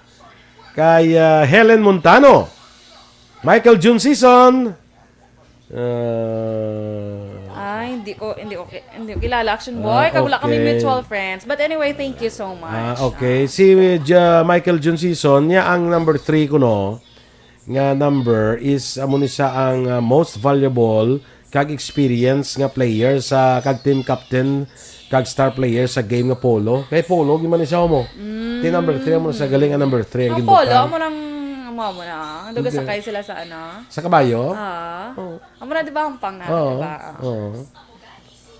kay, ah, Helen Montano, Michael Jun Season, ah, Ah, hindi ko, hindi ko ki-, hindi ko kilala, Action Ah, Boy. Kag wala kami okay. mutual friends. But anyway, thank you so much. Ah, okay. Ah. Si, uh, Michael Jun Season, niya ang number three ko, no, nga number is, amo ni siya ang, uh, most valuable kag experience nga player sa, kag team captain kag star player sa game nga polo. Kay polo, gid man ni siya mo. Mm. Ti number three, amo na sa galing ang number three ang Ang polo, ginbutan. amo nang, amo, amo na. Ang duga Hindi. sakay sila sa ano? Sa kabayo? Ah. Oo. Amo na, di ba, ang pang na, Oo. di ba? Ah. Oo.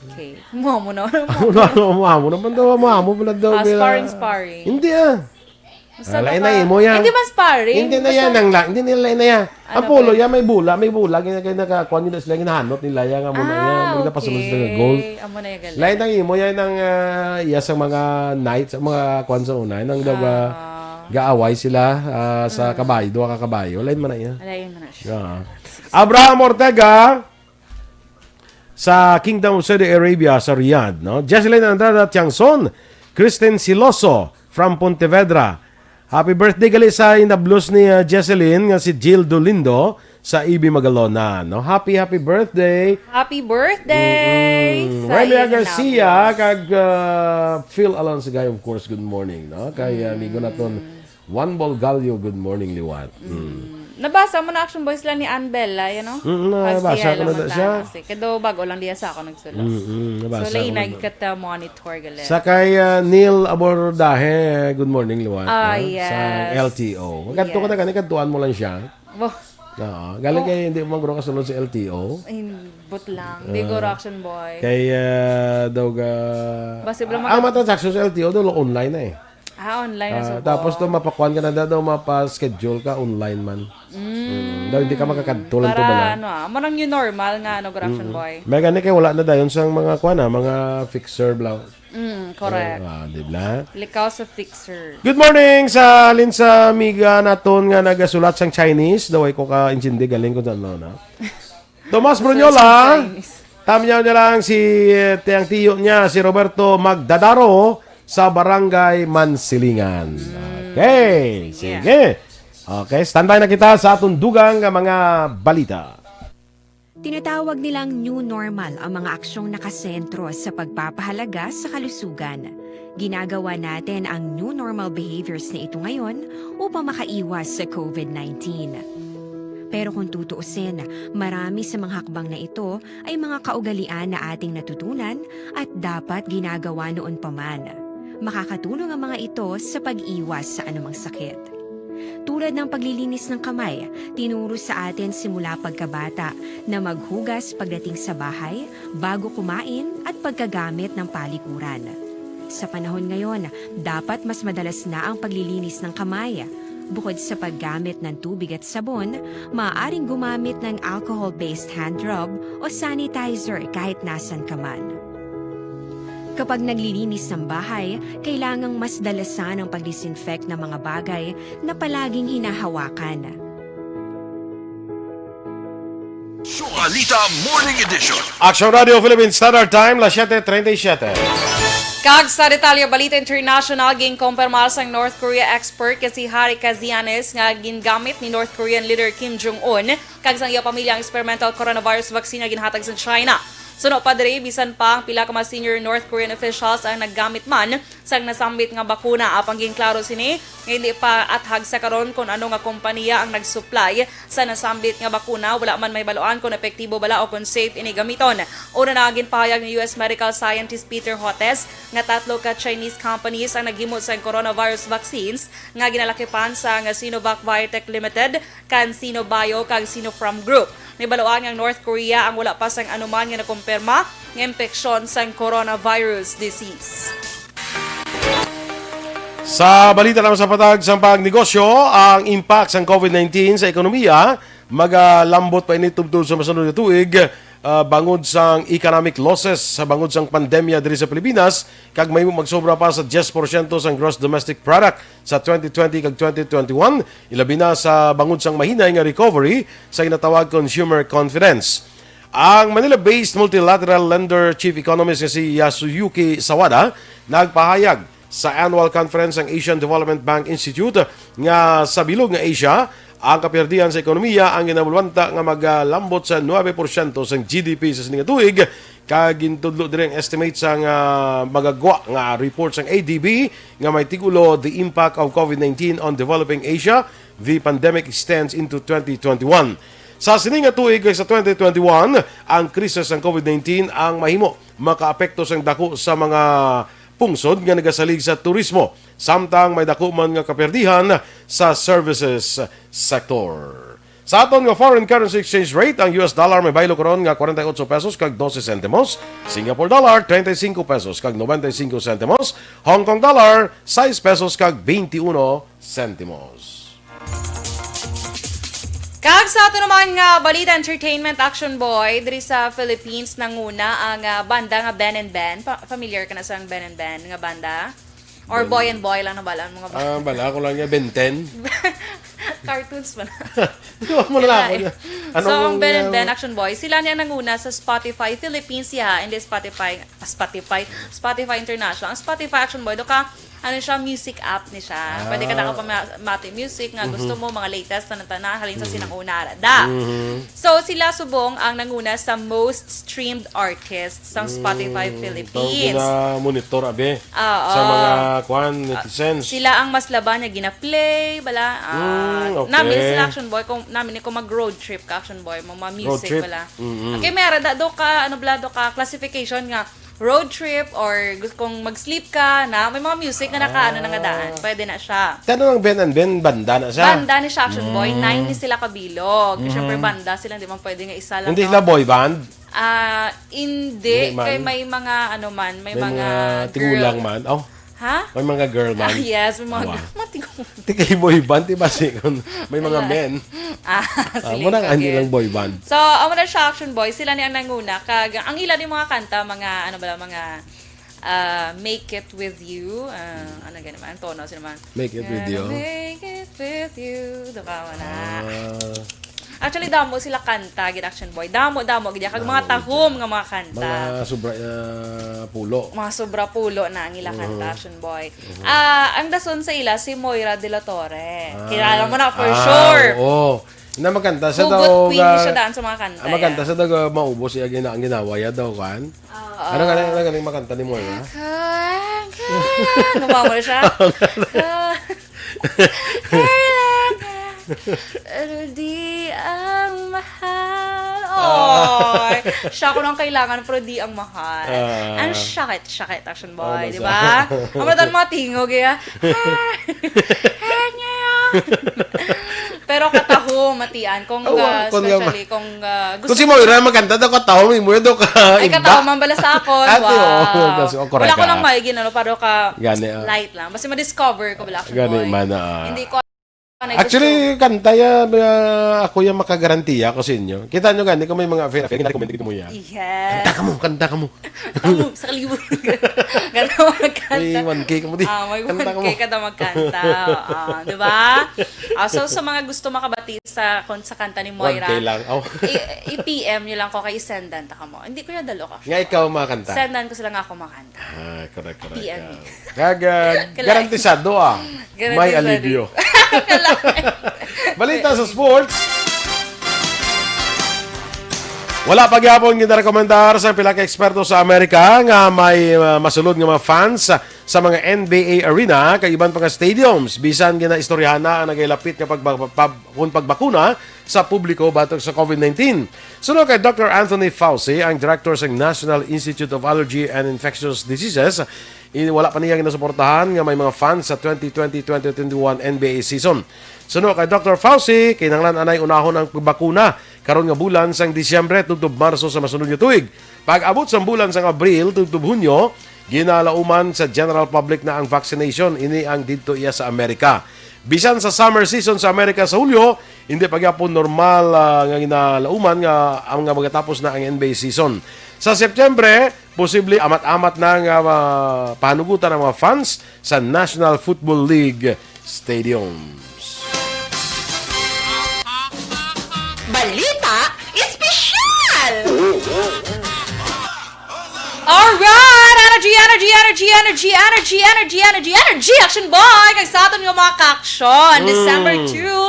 Okay. Amo, amo na. Amo na, amo, amo naman daw, amo, amo na daw, Ah, bila- sparring, sparring. Hindi, ah. Basta Ah, lain baka na imo yan. Hindi man sparring. Hindi na Basta yan, ang la-, hindi nila lain na yan. Ano Ang polo ba? yan, may bula, may bula. Gina-, gina-, nakakuha nila sila, ginahanot nila yan, amo na Ah, yan. May napasunod sila ng okay. goal. Amo na yung galing. Lain ang imo yan, ang, ah, iya sa mga knights, ang mga kuwan sa una, nang daw ga-, Ah. gaaway sila, ah, sa Mm. kabayo, duha ka kabayo. Lain man na yan. Lain man na siya. Yeah. Abraham Ortega, sa Kingdom of Saudi Arabia, sa Riyadh, no? Jesselyn Andrada Tiangson, Kristen Siloso from Pontevedra. Happy birthday gali sa inablos ni, uh, Jesselyn nga si Jill Dolindo sa E B Magalona, no? Happy, happy birthday! Happy birthday! Mm, sa Relia iyang Garcia, hinablos. Kag uh, Phil Alonso Gay, of course, good morning, no? Kay uh, amigo naton, Juan Bolgallo, good morning, liwat. Mm. Nabasa mo na Action Boys lang ni Ann Bella, you know? Mm, nabasa ko na siya. Kasi kado bago lang diya sa ako nagsulat. Mm, nabasa So, lain ko na. Nagkata-monitor gali. Sa kay uh, Neil Abordahe, good morning, liwat. Ah, No? yes. Sa L T O. Magkadto ka na Yes. gani, kadtuan mo lang siya. Bo, Oo. Galing kay hindi mo magro kasulod sa L T O. Inbot lang. Di ko Action Boy. Kay uh, daw ga... Basta bro, Ang mga transaction sa L T O daw online na eh. Ah, online na Ah, sa tapos to mapakuan ka na daw, mapaschedule ka online man. Mm, daw hindi ka makakadto lang to Para bala. Ano ah, murang new normal nga ano, Action Boy. May gani kay wala na dayon sang mga kuan na, mga fixer bla. Mm, correct. Ah, di ba? Likaw sa fixer. Good morning sa alin sa amiga naton nga nagasulat sang Chinese. Daway ko ka intindi galing ko ano na. Tomas Brunyola. Chinese. Tamyaw niya lang si eh, tiyang tiyo niya, si Roberto Magdadaro sa Barangay Mansilingan. Okay, sige. Sige. Okay, standby na kita sa atong dugang nga mga balita. Tinatawag nilang new normal ang mga aksyong nakasentro sa pagpapahalaga sa kalusugan. Ginagawa natin ang new normal behaviors na ito ngayon upang makaiwas sa COVID nineteen. Pero kung tutuusin, marami sa mga hakbang na ito ay mga kaugalian na ating natutunan at dapat ginagawa noon pa man. Makakatulong ang mga ito sa pag-iwas sa anumang sakit. Tulad ng paglilinis ng kamay, tinuro sa atin simula pagkabata na maghugas pagdating sa bahay, bago kumain at pagkagamit ng palikuran. Sa panahon ngayon, dapat mas madalas na ang paglilinis ng kamay. Bukod sa paggamit ng tubig at sabon, maaaring gumamit ng alcohol-based hand rub o sanitizer kahit nasan ka man. Kapag naglilinis ng bahay, kailangang mas dalasan ang pag-disinfect ng mga bagay na palaging hinahawakan. Balita Morning Edition. Action Radio Philippine Standard Time, las siete treinta y siete. Kag sa detalye balita international, ginkumpirma sang North Korea expert nga si Harry Kazianis nga gingamit ni North Korean leader Kim Jong-un kag sang iya pamilya ang experimental coronavirus vaccine nga ginhatag sa China. Suno pa diri, bisan pa ang pila ka mga senior North Korean officials ang naggamit man sang nasambit nga bakuna, apang ginklaro sini nga hindi pa athag sa karon kon ano nga kompanya ang nagsuplay sa nasambit nga bakuna. Wala man mahibaluan kon epektibo bala o kon safe ini gamiton. Una na, ginpahayag ni U S medical scientist Peter Hotez nga tatlo ka Chinese companies ang naghimo sang coronavirus vaccines nga ginalakipan sang Sinovac Biotech Limited, CanSino Bio kag Sinopharm Group. Nahibaluan nga ang North Korea ang wala pa sang anuman nga nakumpirma nga impeksyon sang coronavirus disease. Sa balita naman sa patag sang pagnegosyo, ang impact sang COVID nineteen sa ekonomiya magalambot pa ini tubtob sa masunod nga tuig, ah, bangod sang economic losses sa bangod sang pandemya diri sa Pilipinas, kag mahimo magsobra pa sa diyes porsyento sang gross domestic product sa twenty twenty kag twenty twenty-one, ilabi na sa bangod sang mahinay nga recovery sa ginatawag consumer confidence. Ang Manila-based multilateral lender chief economist nga si Yasuyuki Sawada nagpahayag sa annual conference sang Asian Development Bank Institute nga sa bilog nga Asia, ang kapiyerdihan sa ekonomiya ang ginabulwanta nga magalambot sa nuebe porsyento sang G D P sa sini nga tuig, kag gintudlo diri ang estimate sang, ah, magagwa nga report sang A D B nga may titulo The Impact of COVID nineteen on Developing Asia, The Pandemic Extends into twenty twenty-one. Sa sini nga tuig kag sa twenty twenty-one, ang krisis sang COVID nineteen ang mahimo makaapekto sang dako sa mga pungsod nga nagasalig sa turismo, samtang may dako man nga kapiyerdihan sa services sector. Sa aton nga foreign currency exchange rate, ang U S dollar may baylo karon nga forty-eight pesos kag twelve centimos, Singapore dollar thirty-five pesos kag ninety-five centimos, Hong Kong dollar six pesos kag twenty-one centimos. Kag sa ato naman nga balita, entertainment, Action Boy, diri sa Philippines nanguna ang, ah, banda nga Ben and Ben. Pa- familiar ka na sa Ben and Ben nga banda? Or Boy and Boy lang na bala ang mga banda? Ah, bala ko lang niya, Ben ten. Cartoons man. Di ba mo na ako niya? So, ang Ben and uh, Ben, Action Boy, sila niya nanguna sa Spotify Philippines, yeah, hindi Spotify, ah, Spotify, Spotify International. Ang Spotify, Action Boy, do ka Ano siya, music app ni siya. Pwede ka Ah. nakapamati music nga gusto Mhm. mo, mga latest na nagtana, halin sa Mhm. sinang una, da. Mhm. So, sila subong ang nanguna sa most streamed artists sa Spotify Mm, Philippines. Gina-monitor, abi, Oo. sa mga, kwan, Ah, netizens. Sila ang mas laban nga gina-play, bala. Ah, Mm, okay. Nami sila, Action Boy, kung nami ni kung mag-road trip ka, Action Boy, mga Road music, trip. Bala. Mm-mm. Okay, may ara da, do ka, ano, bala, do ka, classification nga, road trip or gus-, kung mag-sleep ka na, may mga music nga nakaano na nga daan. Ah. Pwede na siya. Tano ang Ben and Ben, banda na siya. Banda ni siya, Action Boy. Mm. Nine ni sila kabilog. Mhm. Siyempre, banda sila, hindi man pwede nga isa lang, Hindi no? sila boy band? Ah, hindi. Hindi man. Kay may mga, ano man, may May mga mga tigulang girl. man. Oh. Ha? May mga girl man. Ah, yes, may mga Awa. girl. Mga tigulang. Di kay boy band, di ba, si, kung may mga Wala. men. Ah, Ah, sige, muna nga, hindi okay. lang boy band. So, amo na siya, Action Boy. Sila ni ang nanguna. Kag, ang ila ni mga kanta, mga, ano ba, mga, ah, Make It With You. Ah, ano gani man? Ang tono, sino man? Make It With Gonna You. Make It With You. Doon ka mo na. Ah. Actually, damo sila kanta, gid, Action Boy. Damo, damo, gid. Kag mga Damo, gid. tahom nga mga kanta. Mga sobra, ah, pulo. Mga sobra pulo na ang ila kanta, Mhm. Action Boy. Mhm. Ah, ang dason sa ila, si Moira de la Torre. Ah. Kilala mo na, for Ah, sure. oo. Na magkanta sa Hugot daw queen ga-, siya daan sa mga kanta, ah, magkanta yeah. sa daw ga maubos siya gina-, ang ginawa ya daw, kan? Oo. Ano nga, ano nga yung makanta ni Moira? Ano ba mo siya? Kailangan, pero di ang mahal. Ah. Oy, siya ko nang kailangan, pero di ang mahal. Ah. Ang sakit, sakit, Action Boy, Ano di sa- ba? Ang matan mga tingog, eh. Pero kataho, matian. Kung, Awa, ah, kung nga ma- especially kung, ah, gusto Kung si Moira, magkanta daw kataho, may Moira daw ka Ay, iba. kataho, man bala sa akon. Ate, Wow. oh, kasi, oh, Wala correct ko ka. lang may ginano, pero ka Gani, ah. light lang. Basta ma-discover ko bala, Action Gani, Boy. man, ah. Hindi ko Actually, kanta ya, ah, ako yung makagarantiya ko sa inyo. Kita nyo gani kung may mga affair, affair, gani, comment dito mo yan. Yes. Kanta ka mo, kanta ka mo. Kanta mo, sa kalibutan. Kanta mo, magkanta. May one K ka mo, di. Ah, may Kanta ka mo. one K ka daw magkanta. Ah, di ba? Ah, so, sa mga gusto makabati sa, kung sa kanta ni Moira, One K lang. Oh. i-, i-P M nyo lang ko kay isendan ta ka mo. Hindi ko yung dalo ka. Nga ikaw makanta. Sendan ko sila nga ako makanta. Ah, correct, correct. P M. Ah. Kag, ah, Kalay. garantisado, ah. May Garantisado. alibyo. Kalay. Balita sa sports. Wala pa gyapon ginarekomendar sa pila ka eksperto sa Amerika nga may, ah, masulod nga mga fans sa, sa mga N B A arena kag iban pa nga stadiums, bisan ginaistoryahan na ang nagailapit nga pagba-, pab-, kung pagbakuna sa publiko batok sa covid nineteen. Suno kay Doctor Anthony Fauci, ang direktor sa National Institute of Allergy and Infectious Diseases, i-, wala pa niya ginasuportahan nga may mga fans sa twenty twenty, twenty twenty-one N B A season. Suno kay Doctor Fauci, kinahanglan anay unahon ang pagbakuna karon nga bulan sang Disyembre tubtob Marso sa masunod nga tuig. Pag-abot sang bulan sang Abril tubtob Hunyo, ginalauman sa general public na ang vaccination, ini ang didto iya sa Amerika. Bisan sa summer season sa Amerika sa Hulyo, hindi pa gyapon normal, ah, nga ginalauman nga ang, nga magatapos na ang N B A season. Sa Setyembre, posible amat-amat na nga, ah, pahanugutan ang mga fans sa National Football League stadiums. Balita Espesyal! Alright! Energy, energy, energy, energy, energy, energy, energy, energy, Action Boy! Kag sa aton nga mga ka-action, Mm. December two,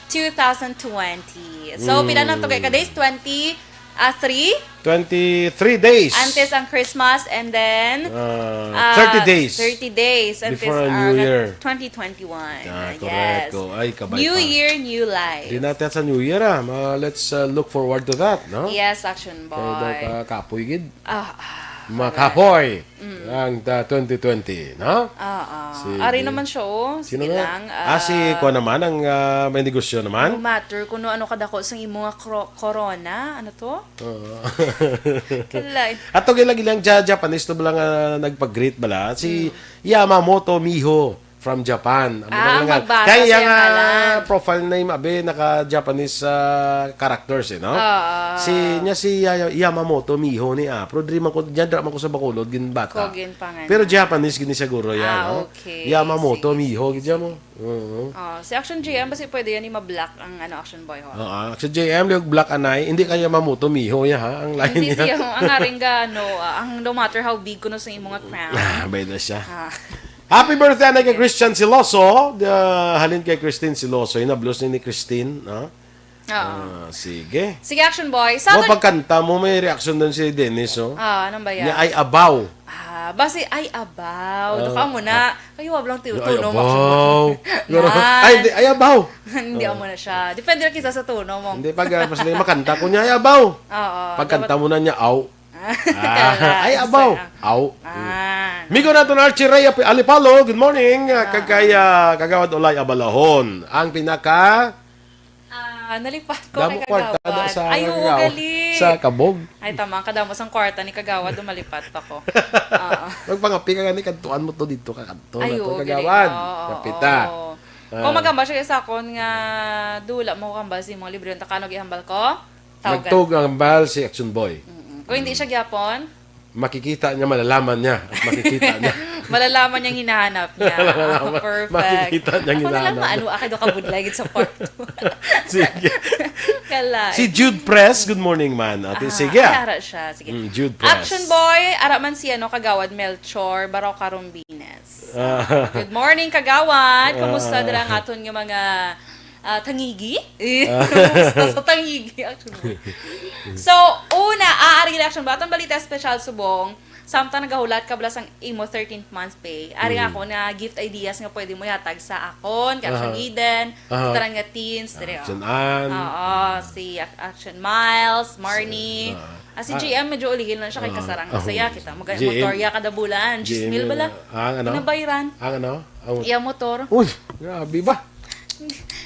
two thousand twenty. So, Mm. pila na to kay ka days? Twenty, ah, three? Twenty-three days. Antes ang Christmas, and then, Ah, ah, thirty days. thirty days. Antes Before ang ang New Year. twenty twenty-one. Ah, Yes. correct. Ay, kabay New pa. Year, new life. Di natin sa New Year, ah. Ma-, let's, uh, look forward to that, no? Yes, Action Kaya daw Boy. ka-, kapoy gid. Ah, ah, Mga correct. kapoy. Mm. Ang, uh, twenty twenty, no? Ah, ah. Sige. Ari naman siya, oh. Sige Sino nga? lang, Ah, si ah, kuwan naman, ang, ah, may negosyo naman. No matter kung ano kadako sa imo nga kro-, corona, ano to? Oo. Kalay. Ato gila-gila ang Ja-, Japanese to bala nga nagpag-greet bala. Si Mm. Yamamoto Miho from Japan. Amo Ah, na ang lang nga. magbasa Kaya siya nga nga lang. profile name, abi, naka-Japanese, ah, characters, eh, no? Oo. Si, niya si Ya-, Yamamoto Miho ni, ah, pero diri man ko, dyan, dira man ko sa Bacolod, ginbata. Ko ginpanganak. Pero Japanese gini siguro yan, Ah, no? okay. Yamamoto Sige, Miho, sige, gid mo. sige. Oo. Oh, si Action J M, basi pwede yan, yung ma-block ang, ano, Action Boy, ho. Oo, Action J M, yung black anay, hindi kaya Yamamoto Miho niya, ha? Ang line Hindi niya. siya, ang aring ga, no, ah, ang no matter how big ko no sa imo nga crown. Ah, bay na siya. Ah. Happy birthday na kay Christian Siloso. The, halin kay Christine Siloso. Hinablos ni, ni Christine, no? Oo. Ah, sige. Sige, Action Boy. Sa Mo aton pagkanta mo, may reaction din si Dennis, oh. Ah, anong ba yan? Niya ay abaw. Ah, basi ay abaw. Ah, Doka mo na. Kayo, wag lang tiyo-, Ay, tuno mo, abaw. Action Boy. Garo-, Yan. ay, hindi, ay, abaw. Hindi Oh. amo na siya. Depende lang kita sa tono mo. Hindi, pag, ah, mas na makanta ko niya, ay, abaw. Oo, Pagkanta dapat mo na niya, aw. Ah, Kala, ay, isa abaw. lang. Aw. Ah, Migo naton Archie Ray Api-, Alipalo, good morning. Ah, Ah. kag kay, ah, Kagawad Olay Abalahon. Ang pinaka Ah, nalipat ko Damo kay kwarta na Kagawad. sa Ay, oo, Kagawad. gali. Sa Kabog. Ay, tama. Kadamo sang kwarta ni Kagawad, dumalipat pa ko. Oo. Magpangapi ka gani, kadtuan mo to dito, kakadto Ay, na to, oo, gali. Kagawad. Oo, Kapita. oo. Ah. Kung magamba siya sa akon nga dula mo kambal sa imong libre, ang takano gihambal ko? Tawgan. Nagtog ang hambal si Action Boy. Mm-mm. Kung hindi siya gyapon? Makikita niya, malalaman niya, at makikita niya. Malalaman niyang hinahanap niya. Malalaman. Ah, perfect. Makikita niyang Ako na lang hinahanap. maano, akay do kabudlay gid sa kwarto. Sige. Kala. Si Jude Press, good morning, man. Ate, Ah, sige. ay, ara siya. Sige. Mm, Jude Press. Action Boy, ara man si, ano, Kagawad Melchor Barao Carumbines. Ah. Good morning, Kagawad. Kumusta Ah. dira ang aton nga mga, ah, tangigi? Eh, Ah. kumusta sa tangigi? Action Boy. So, una, ah, ari gid, Action Boy. Atong balita espesyal subong, samtang nagahulat ka bala sang imo thirteenth month pay, ari Mm. ako na gift ideas nga pwede mo ihatag sa akon, kay Action Aha. Eden, Aha. sa tanan nga teens, diri, oh. Action Ann. Oo, si Ac-, Action Miles, Marnie. Ah. Ah, si Ah. G M, medyo ulihil na siya kay Ah. kasarang Ah. saya. Kita mo, G M. motorya kada bulan. G M Gismil bala. Ah, ang ano? Ginabayran. Ang ano? Ang Iya motor. Uy, grabe ba?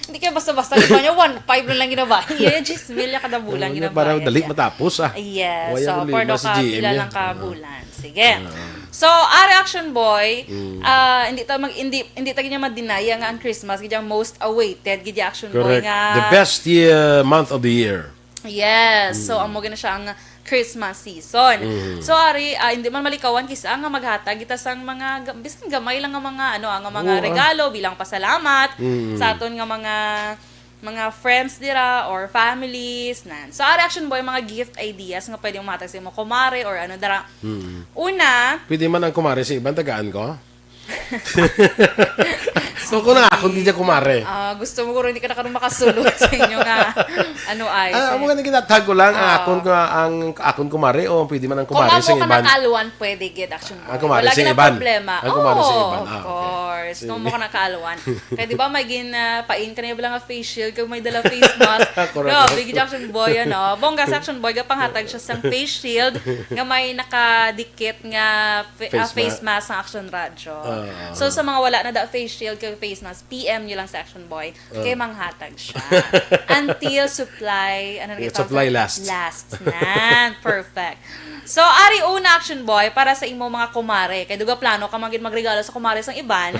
Hindi kaya basta-basta. Di ba niya, one five na lang ginabayad? Iya, gismil niya kada bulan Ano, ginabayad para dali niya. matapos, ah. Yes. Wala So, problema pordo si ka, G M pila niya. lang ka Ah. bulan. Sige. Ah. So, ari, Action Boy, Mm. ah, hindi ta mag-, hindi, hindi ta gid niya madinaya nga ang Christmas, gid ang most awaited, gid ang Action Boy Correct. nga The best year, month of the year. Yes. So, Mm. amo gid na siya ang Christmas season. Mm. So, ari, ah, hindi man malikawan kisa nga maghatag kita sang mga ga-, bisan gamay lang nga mga, ano, ah, nga mga Oo, ah. regalo bilang pasalamat Mm. sa aton nga mga, mga friends dira or families, nan. So, ari, Action Boy, mga gift ideas nga pwede mo matag sa imong kumare or ano dira. Mm. Una, Pwede man ang kumare sa iban, tagaan ko? So, kung na akon, di siya kumare. Ah, gusto mo, guro, hindi ka na karon makasulod sa inyo nga, ano, ay, Ah, sa amo nga, ginatag ko lang ang Ah. akon nga, ang akon kumare o pwede man ang Kung kumare amo sa ka iban? nakaalwan, pwede gid, Action Boy. Ang kumare Wala sa gid na iban. problema. Ang kumare sa Oo, iban. of Ah, okay. course. Sige. Kung amo ka nakaalwan. Kaya di ba, may gin, ah, pain ka na yung lang face shield, kag may dala face mask. Correct. Grabe, gid, Action Boy, ano. Bongga sa Action Boy, gapanghatag siya sang face shield nga may nakadikit nga fa-, Face ah, face ma- mask sa Action Radyo. Ah. So, sa mga wala na da face shield kag face mask, P M nyo lang sa Action Boy. Ah. Kay manghatag siya. Until supply, ano na Yeah, kita? supply last. Last na. Perfect. So, ari una, Action Boy, para sa imo mga kumare. Kay duga plano ka man gid magregalo sa kumare sang iban.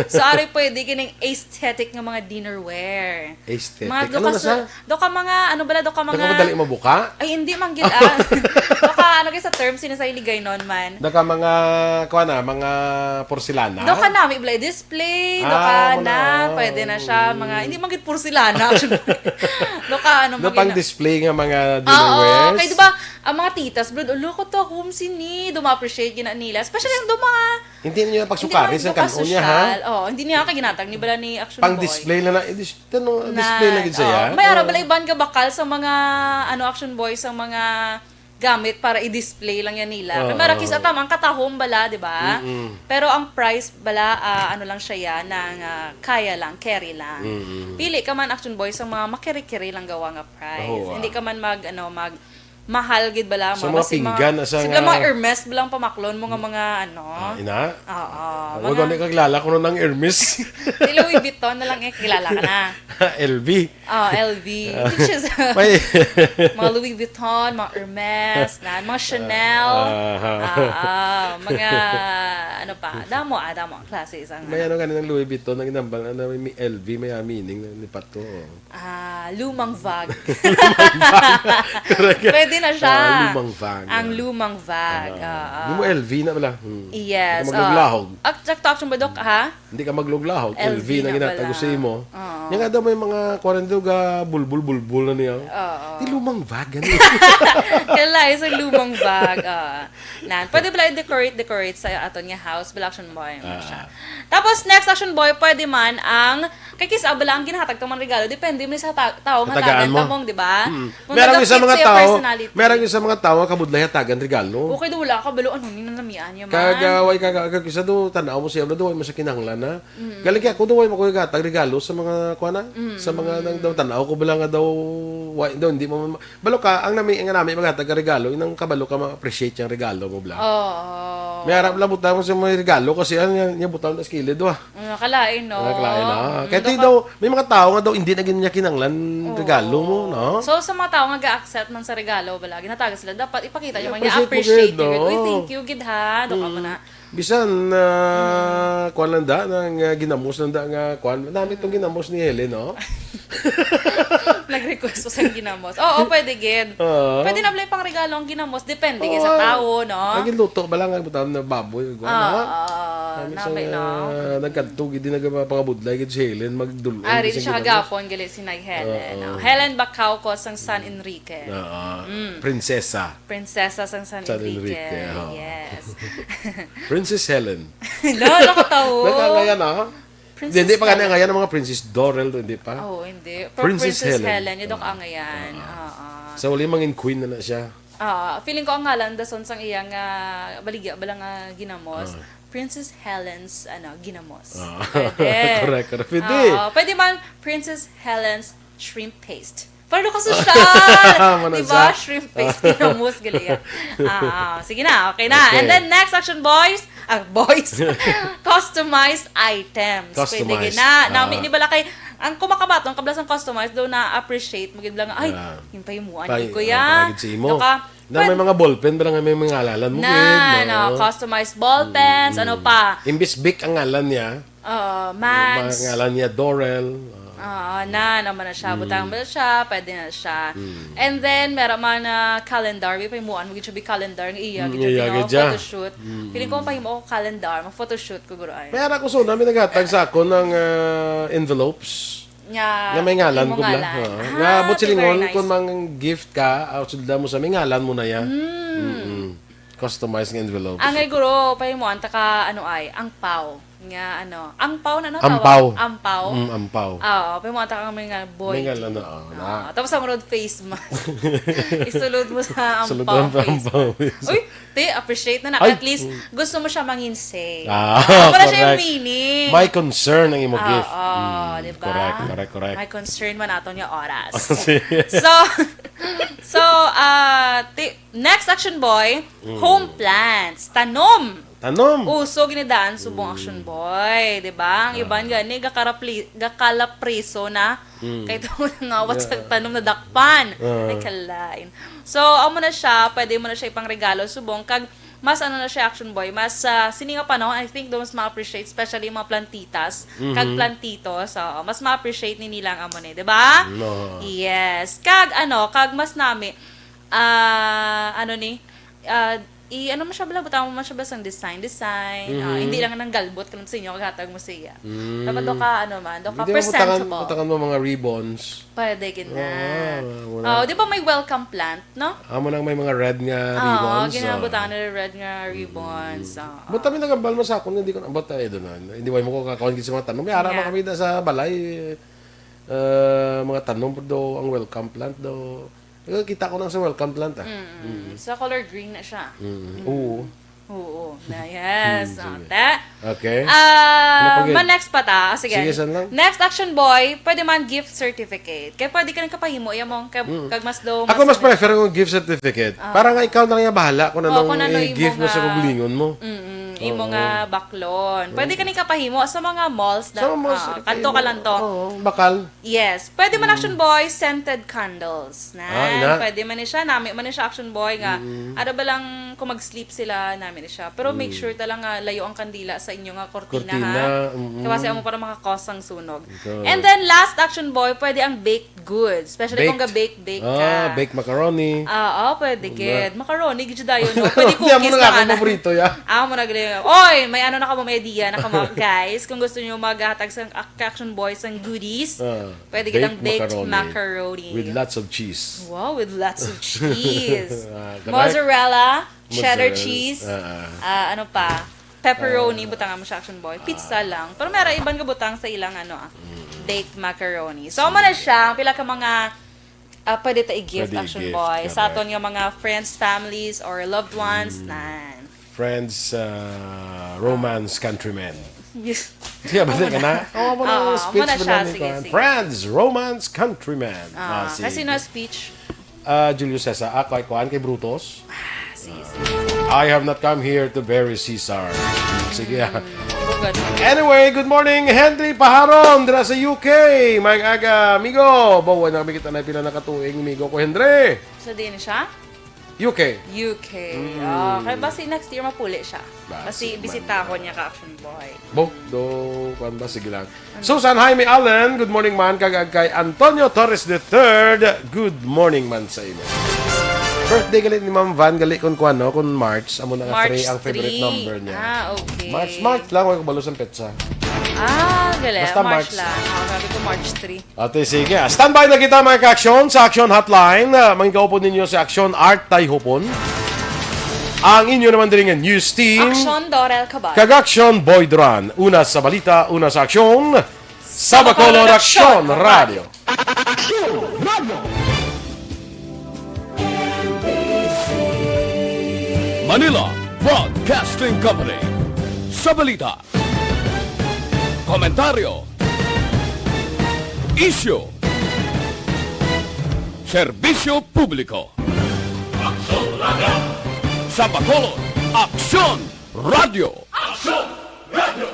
So, ari pwede kining aesthetic nga mga dinnerware. Aesthetic? Mga Ano duka na sa, sa? duka mga, ano bala, duka Baka mga madali mabuka? Ay, hindi man gid, ah. Duka, ano, kay sa term, sino sa iligay nun man? Duka mga, kuha na, mga porselana? Duka nami, bala, display, Ah, duka mga na, pwede na siya, mga, hindi man gid porselana, actually. Duka, ano, Duka mga pang gina- display nga mga Oo, dinnerwares? kay di ba, ang mga titas, bro, ulo ko to, home sini, do ma-appreciate gina nila. Especially ang do mga Hindi niyo Hindi pagsukari man, sa duka kanon niya, ha? sosyal. Oo, hindi niya kaginatag ni bala ni Action Pang Boy. display na na, eh, dis-, ano, Na, display na gid siya. oo, may ara Oo. bala iban nga bakal sa mga, ano, Action Boy, sa mga gamit para i-display lang yan nila. Oo. Kay marakis atam ang katahom bala, di ba? Mm-mm. Pero ang price bala, ah, ano lang siya yan, nang, ah, kaya lang, carry lang. Mm-mm. Pili ka man, Action Boy, sa mga makiri-kiri lang gawa nga price. Oo, ah. Hindi ka man mag, ano, mag, mahal gid bala, Sa mga mga, basi mga pinggan, asa sila nga mga Hermes bala ang pamaklon mo nga mga ano. Ah, ina? Oo, Wag mga ni kakilala ko nun ang Hermes. Si Louis Vuitton na lang eh, kilala ka na. L V. Oh, L V. Ah. Which is, May mga Louis Vuitton, mga Hermes, na, mga Chanel. Ah, ah. Ah, ah, mga, ano pa, damo, ah, damo ang klase isang, May ano. ano ganun ang Louis Vuitton, ang ginambal, ano, may L V, may, ah, meaning, lipat to, oh. Ah, lumang vag. Correct. Pwede na siya. Ah, lumang vag. Ang lumang vag, Ah, oo. Di mo L V na bala. Hmm. Yes, Hindi ka oo. maglulahog. Ak-, sakto, Action Boy, Doc, ha? Hindi ka maglulahog. L V L V na na ginatago bala. sa imo. Oo. Yan nga daw may mga kwarenta Ga bulbul-bulbul na niya. Oo. Di lumang bag, gani. Kalayo sa lumang bag. Oo. Nan, pwede bala i-decorate, decorate sa aton nga house, bala, action boy, ano siya. Ah. Tapos, next, action boy, pwede man ang, kay kis-a bala ang ginahatag tang mga regalo, depende man sa ta-, tao nga Katagaan tagan mo. Tamong, di ba? Mm. Kung Merang isa nag-fit mga sa iyang tao, personality. Merang isa mga tao nga kabudlay hatagan regalo. Okay, do wala ka, balo, ano, ni nanamian niya man. Kag, ah, way ka, kag, kag isa do, tanaw mo siya, do, way mo siya kinahanglan, ha? Mm. Galing kay ako, do, way mo ko gatag regalo sa mga, kuwan na, sa mga Mm. nang daw tanaw ko bala nga daw, way, daw, hindi mo ma-, balo ka, ang nami, ang nami maghatag ka regalo, inang kabalo ka ma-appreciate yung regalo mo, bala. Oo. May arap lang butang mo sa mga regalo kasi, ano, niya, niya butang na sa kilid, wa. Mm, kalain, no? Ah, kalain, ah. Mm, Kaya di daw, may mga tao nga daw, hindi na gid niya kinanglan Oo. regalo mo, no? So, sa mga tao nga ga-accept man sa regalo, bala, ginatagan sila, dapat ipakita niyo man nga I-appreciate mo gid, appreciate gid. Uy, no? Thank you gid, ha? Do ka mo Mm. na. Bisan, ah, Mm. kuwan lang da, nga, nga ginamos lang da, nga kuwan. Nami itong Mm. ginamos ni Helen, no? Nag-request ko sa ginamos. Oo, pwede gid. Oo. Pwede na pala pang regalo ang ginamos. Depende Oo. sa tao, no? Ang ginluto ba lang ang butang na baboy, kuwan, Oo, ha? oo. Nami sa, Nami, no? ah, nagkadto, gid, nagpangabudlay, gid si Helen, magdulong Ari siya ginamos. Kagapon, gali si Nay Helen, Oo. no? Helen Bacaucos sang San Enrique. Oo. Mm. Prinsesa. Prinsesa sang San San Enrique. Enrique, oh. Yes. Princess Helen. No, nakatawo. Nagkangayan, ah. Princess Hindi, hindi pa kanya Helen. Ngayon ang mga Princess Dorel, hindi pa. Oo, hindi. Pero Princess Princess Helen. Helen, yun ang Oo. Angayan. Oo. Oo. Sa uli, mangin queen na na siya. Ah, feeling ko ang ngalan dason sang iyang, ah, baligya, bala nga ginamos. Oo. Princess Helen's, ano, ginamos. Oo. Pwede. Correct, correct. Pwede. Oo, pwede man Princess Helen's shrimp paste. Pero kasosyal! Ano Di ba? Siya? Shrimp paste, ginamos, gali, ah. Ah, ah, sige na, okay na. Okay. And then, next action, boys. Ah, boys. Customized items. Pwede Customized. Gina. Nami Ah. ni bala kay, ang kumakabaton, kablas ang customized, daw na-appreciate mo gid lang, "Ay, Ah. Yung pahimuan Pay-, ni Kuya." ah, pagid sa imo. Daw ka, Na may pwed- mga ballpen, pero nga may mga ngalalan mo, Na, gid, no? no, customized ballpens, Mm. ano pa? Imbis Bic ang ngalan niya, Oo, Mans. Mga ngalan niya, Dorel. Oo, na, naman na siya. Mm. Butang mo na siya, pwede na siya. Mm. And then, meron man na calendar. May pahimuan mo, gid siya, bi calendar, nga iya, Mm, gid siya, iya, gid siya. Photoshoot. Mm. Feeling ko, pahimuan ko calendar, mag-photoshoot ko, guro, ay. May anak ko, so, namin naghatag sa ako ng, ah, envelopes. Nga, Nga may ngalan imo ko bala. ngalan. Oo. Ah, Nga, but okay, silingon, very nice. Kung mang gift ka, ah, sudla mo sa may ngalan mo na yan. Mm. Mm-mm. Customized nga envelope. Angay guro, pahimuan ta ka, ano ay, ang pao. Nga, ano, ang pao na, ano, Ampaw. tawag? Ampaw. Mm, ampaw. Oo, pahimuan ta ka may nga boy. May ngalan na, oh, Oo, na. Tapos ang road face mask. Isulod mo sa Sulod ampaw ang face ampaw mask. face mask. Uy, Te, appreciate na na. Ay. At least, Mm. gusto mo siya mangin say. Ah, Wala siya yung correct. meaning. May concern ang imo Ah, gift. ah, Mm, di ba? correct, correct, correct. May concern man aton nga oras. Sige. So, so, ah, ti-, next action, boy, Mm. home plants, tanom. Tanom. Uso ginidaan subong Mm. action, boy, di ba? Ang iban Ah. gani, gakarapli-, gakalapriso na. Mm. Kay ito nga, what's Yeah. ang tanom na dakpan? Ah. Ay, kalain. So, amo na siya, pwede mo na siya ipangregalo subong. Kag, mas ano na siya, action boy, mas, ah, sini nga panahon, I think, do mas ma-appreciate, especially yung mga plantitas, kag Mhm. plantitos, oo, mas ma-appreciate ni nila ang amo ni, di ba? Mm, oo. Yes. Kag, ano, kag mas nami, ah, ano ni, ah, i-, ano mo siya bala, butang mo man siya bala sang design, design, ah, Mhm. hindi lang nang galbot ka lang sa inyo, kaghatag mo siya. Mm. Dapat do ka, ano man, do ka Hindi mo butangan, presentable. butangan mo mga ribbons. Pwede gid na. Ah, wala. Oh, di ba may welcome plant, no? Amo nang may mga red nga Oo, ribbons, ginabutangan ah. nila red nga Mm. ribbons, oo. But kami nagambal mo sa akon, hindi ko na, but, eh, doon na, hindi, way mo ko kakaon gid sa mga tanom. May ara Yeah. man kami na sa balay, eh, mga tanom do, ang welcome plant do. Eh, kita ko lang sa welcome plant, ah. Mm-mm. Mm. Sa color green na siya. Mm. Mm. Oo. Oo. Na, yes. Mm, Oh, sige. ta. Okay. Ah, Ano pa, gid? ma-next pa ta. Oh, sige. Sige, saan lang? Next action boy, pwede man gift certificate. Kaya pwede ka nagkapahimo, yan mo. Kag, Mm. kag mas daw, Ako mas mas prefer ko gift certificate. Ah. Para nga ikaw na nga bahala kung Oh, anong kung ano imo i-gift mo sa nga kaugalingon mo. Mm-mm. Imo Oo. nga baklon. Pwede Oo. ka nagkapahimo sa mga malls na, Sa mga malls, ah, kanto ka lang to. Oo, bakal. Yes. Pwede man, Mm. action boy, scented candles. Na, Ah, ina. pwede man ni siya. Nami man ni siya, action boy, nga, Mm. ara ba lang kung mag-sleep sila, nami ni siya. Pero make Mm. sure ta lang nga layo ang kandila sa inyo nga kortina, Kortina, ha? mm. Kaya kasi amo para maka-cause ang sunog. Ito. And then, last, action boy, pwede ang baked goods. Especially kung Baked. ga-bake-bake Ah, ka. baked macaroni. Ah, oh, pwede Wala. gid. Macaroni, gid dayon, no? Pwede Hindi, amo cookies na nga lang, akong ano. paborito, ya. Ah, mo na gid. Oy, may ano na kamo, may idea na kamo, guys. Kung gusto niyo maghatag sa Ak-, Action Boys ng goodies, Ah, pwede kitang baked baked macaroni macaroni. With lots of cheese. Wow, with lots of cheese. Ah, correct. Mozzarella, cheddar Mozzarella, cheese, ah, ah. Ah, ano pa? Pepperoni, Ah. Butangan mo siya, Action Boy. Pizza Ah. lang. Pero meron iban nga butang sa ilang, ano, ah, Mm. baked macaroni. So, amo na siya. Ang pila ka mga, ah, pwede ta i-gift, Pwede Action i-gift, Boy. Sa correct. aton nga mga friends, families, or loved ones, Mm. nan. Friends, ah, romance, countrymen. Yes. Siya ba Amo ka na? na. Oh, amo na Oo, yung amo speech na mo siya. na ni Sige, Kuan. sige. Friends, romance, countrymen. Ah, Ah, kasi sige. na speech. Ah, Julio Cesar, ah, kay Kuan, kay Brutus. Ah, sige, sige, sige. "I have not come here to bury Caesar." Sige, ah. Mm, bugad. Anyway, good morning, Henry Paharon, dira sa U K. Maayong aga, amigo. Bawa na kami kita na pila na katuig, amigo ko, Henry. Sa din siya? U K. U K. Mm. Ah, kay basi next year mapuli siya. Basi Basi man bisitahon na. niya ka Action Boy. Bo, do, kwan ba? Sige lang. Ano? Susan Jaime Allen, good morning man. Kag kay Antonio Torres the third, good morning man sa imo. Birthday gali ni Ma'am Van, gali kun kwan, no? Kun March, amo na nga March three ang favorite three. number niya. Ah, okay. March, March lang, wala ko balo sa petsa. Ah, gali. Basta March March. lang. Oh, sabi ko March three. Ate, sige. Standby na kita, mga ka-aksyon, sa Action Hotline. Ah, manggaupod ninyo si Aksyon Art Tayhupon. Ang inyo naman diri nga news team. Aksyon Dorel Cabal. Kag Aksyon Boy Duran. Una sa balita, una sa aksyon. Sa Bacolod, Aksyon Radio. Aksyon Radio. Manila Broadcasting Company. Sa balita, komentaryo, isyu, serbisyo publiko. Aksyon Radio. Sa Bacolod, Aksyon Radio. Aksyon Radio.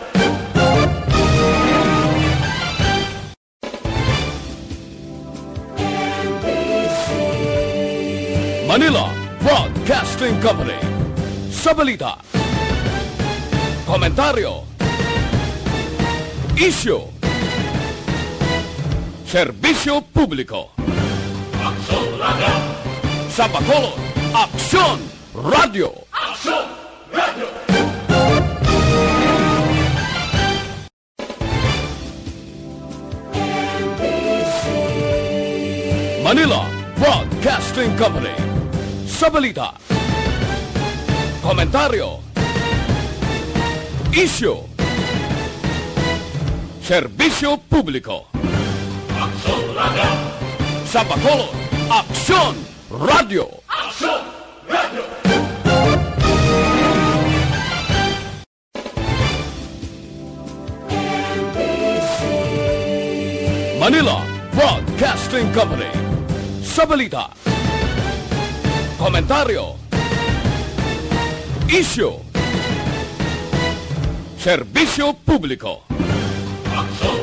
Manila Broadcasting Company. Sa balita, komentaryo, isyu, serbisyo publiko. Aksyon Radio. Sa Bacolod, Aksyon Radio. Aksyon Radio. Manila Broadcasting Company. Sa balita, komentaryo, isyu, serbisyo publiko. Aksyon Radio. Sa Bacolod, Aksyon Radio. Aksyon Radio. Manila Broadcasting Company. Sa balita, komentaryo, isyu, serbisyo publiko. Aksyon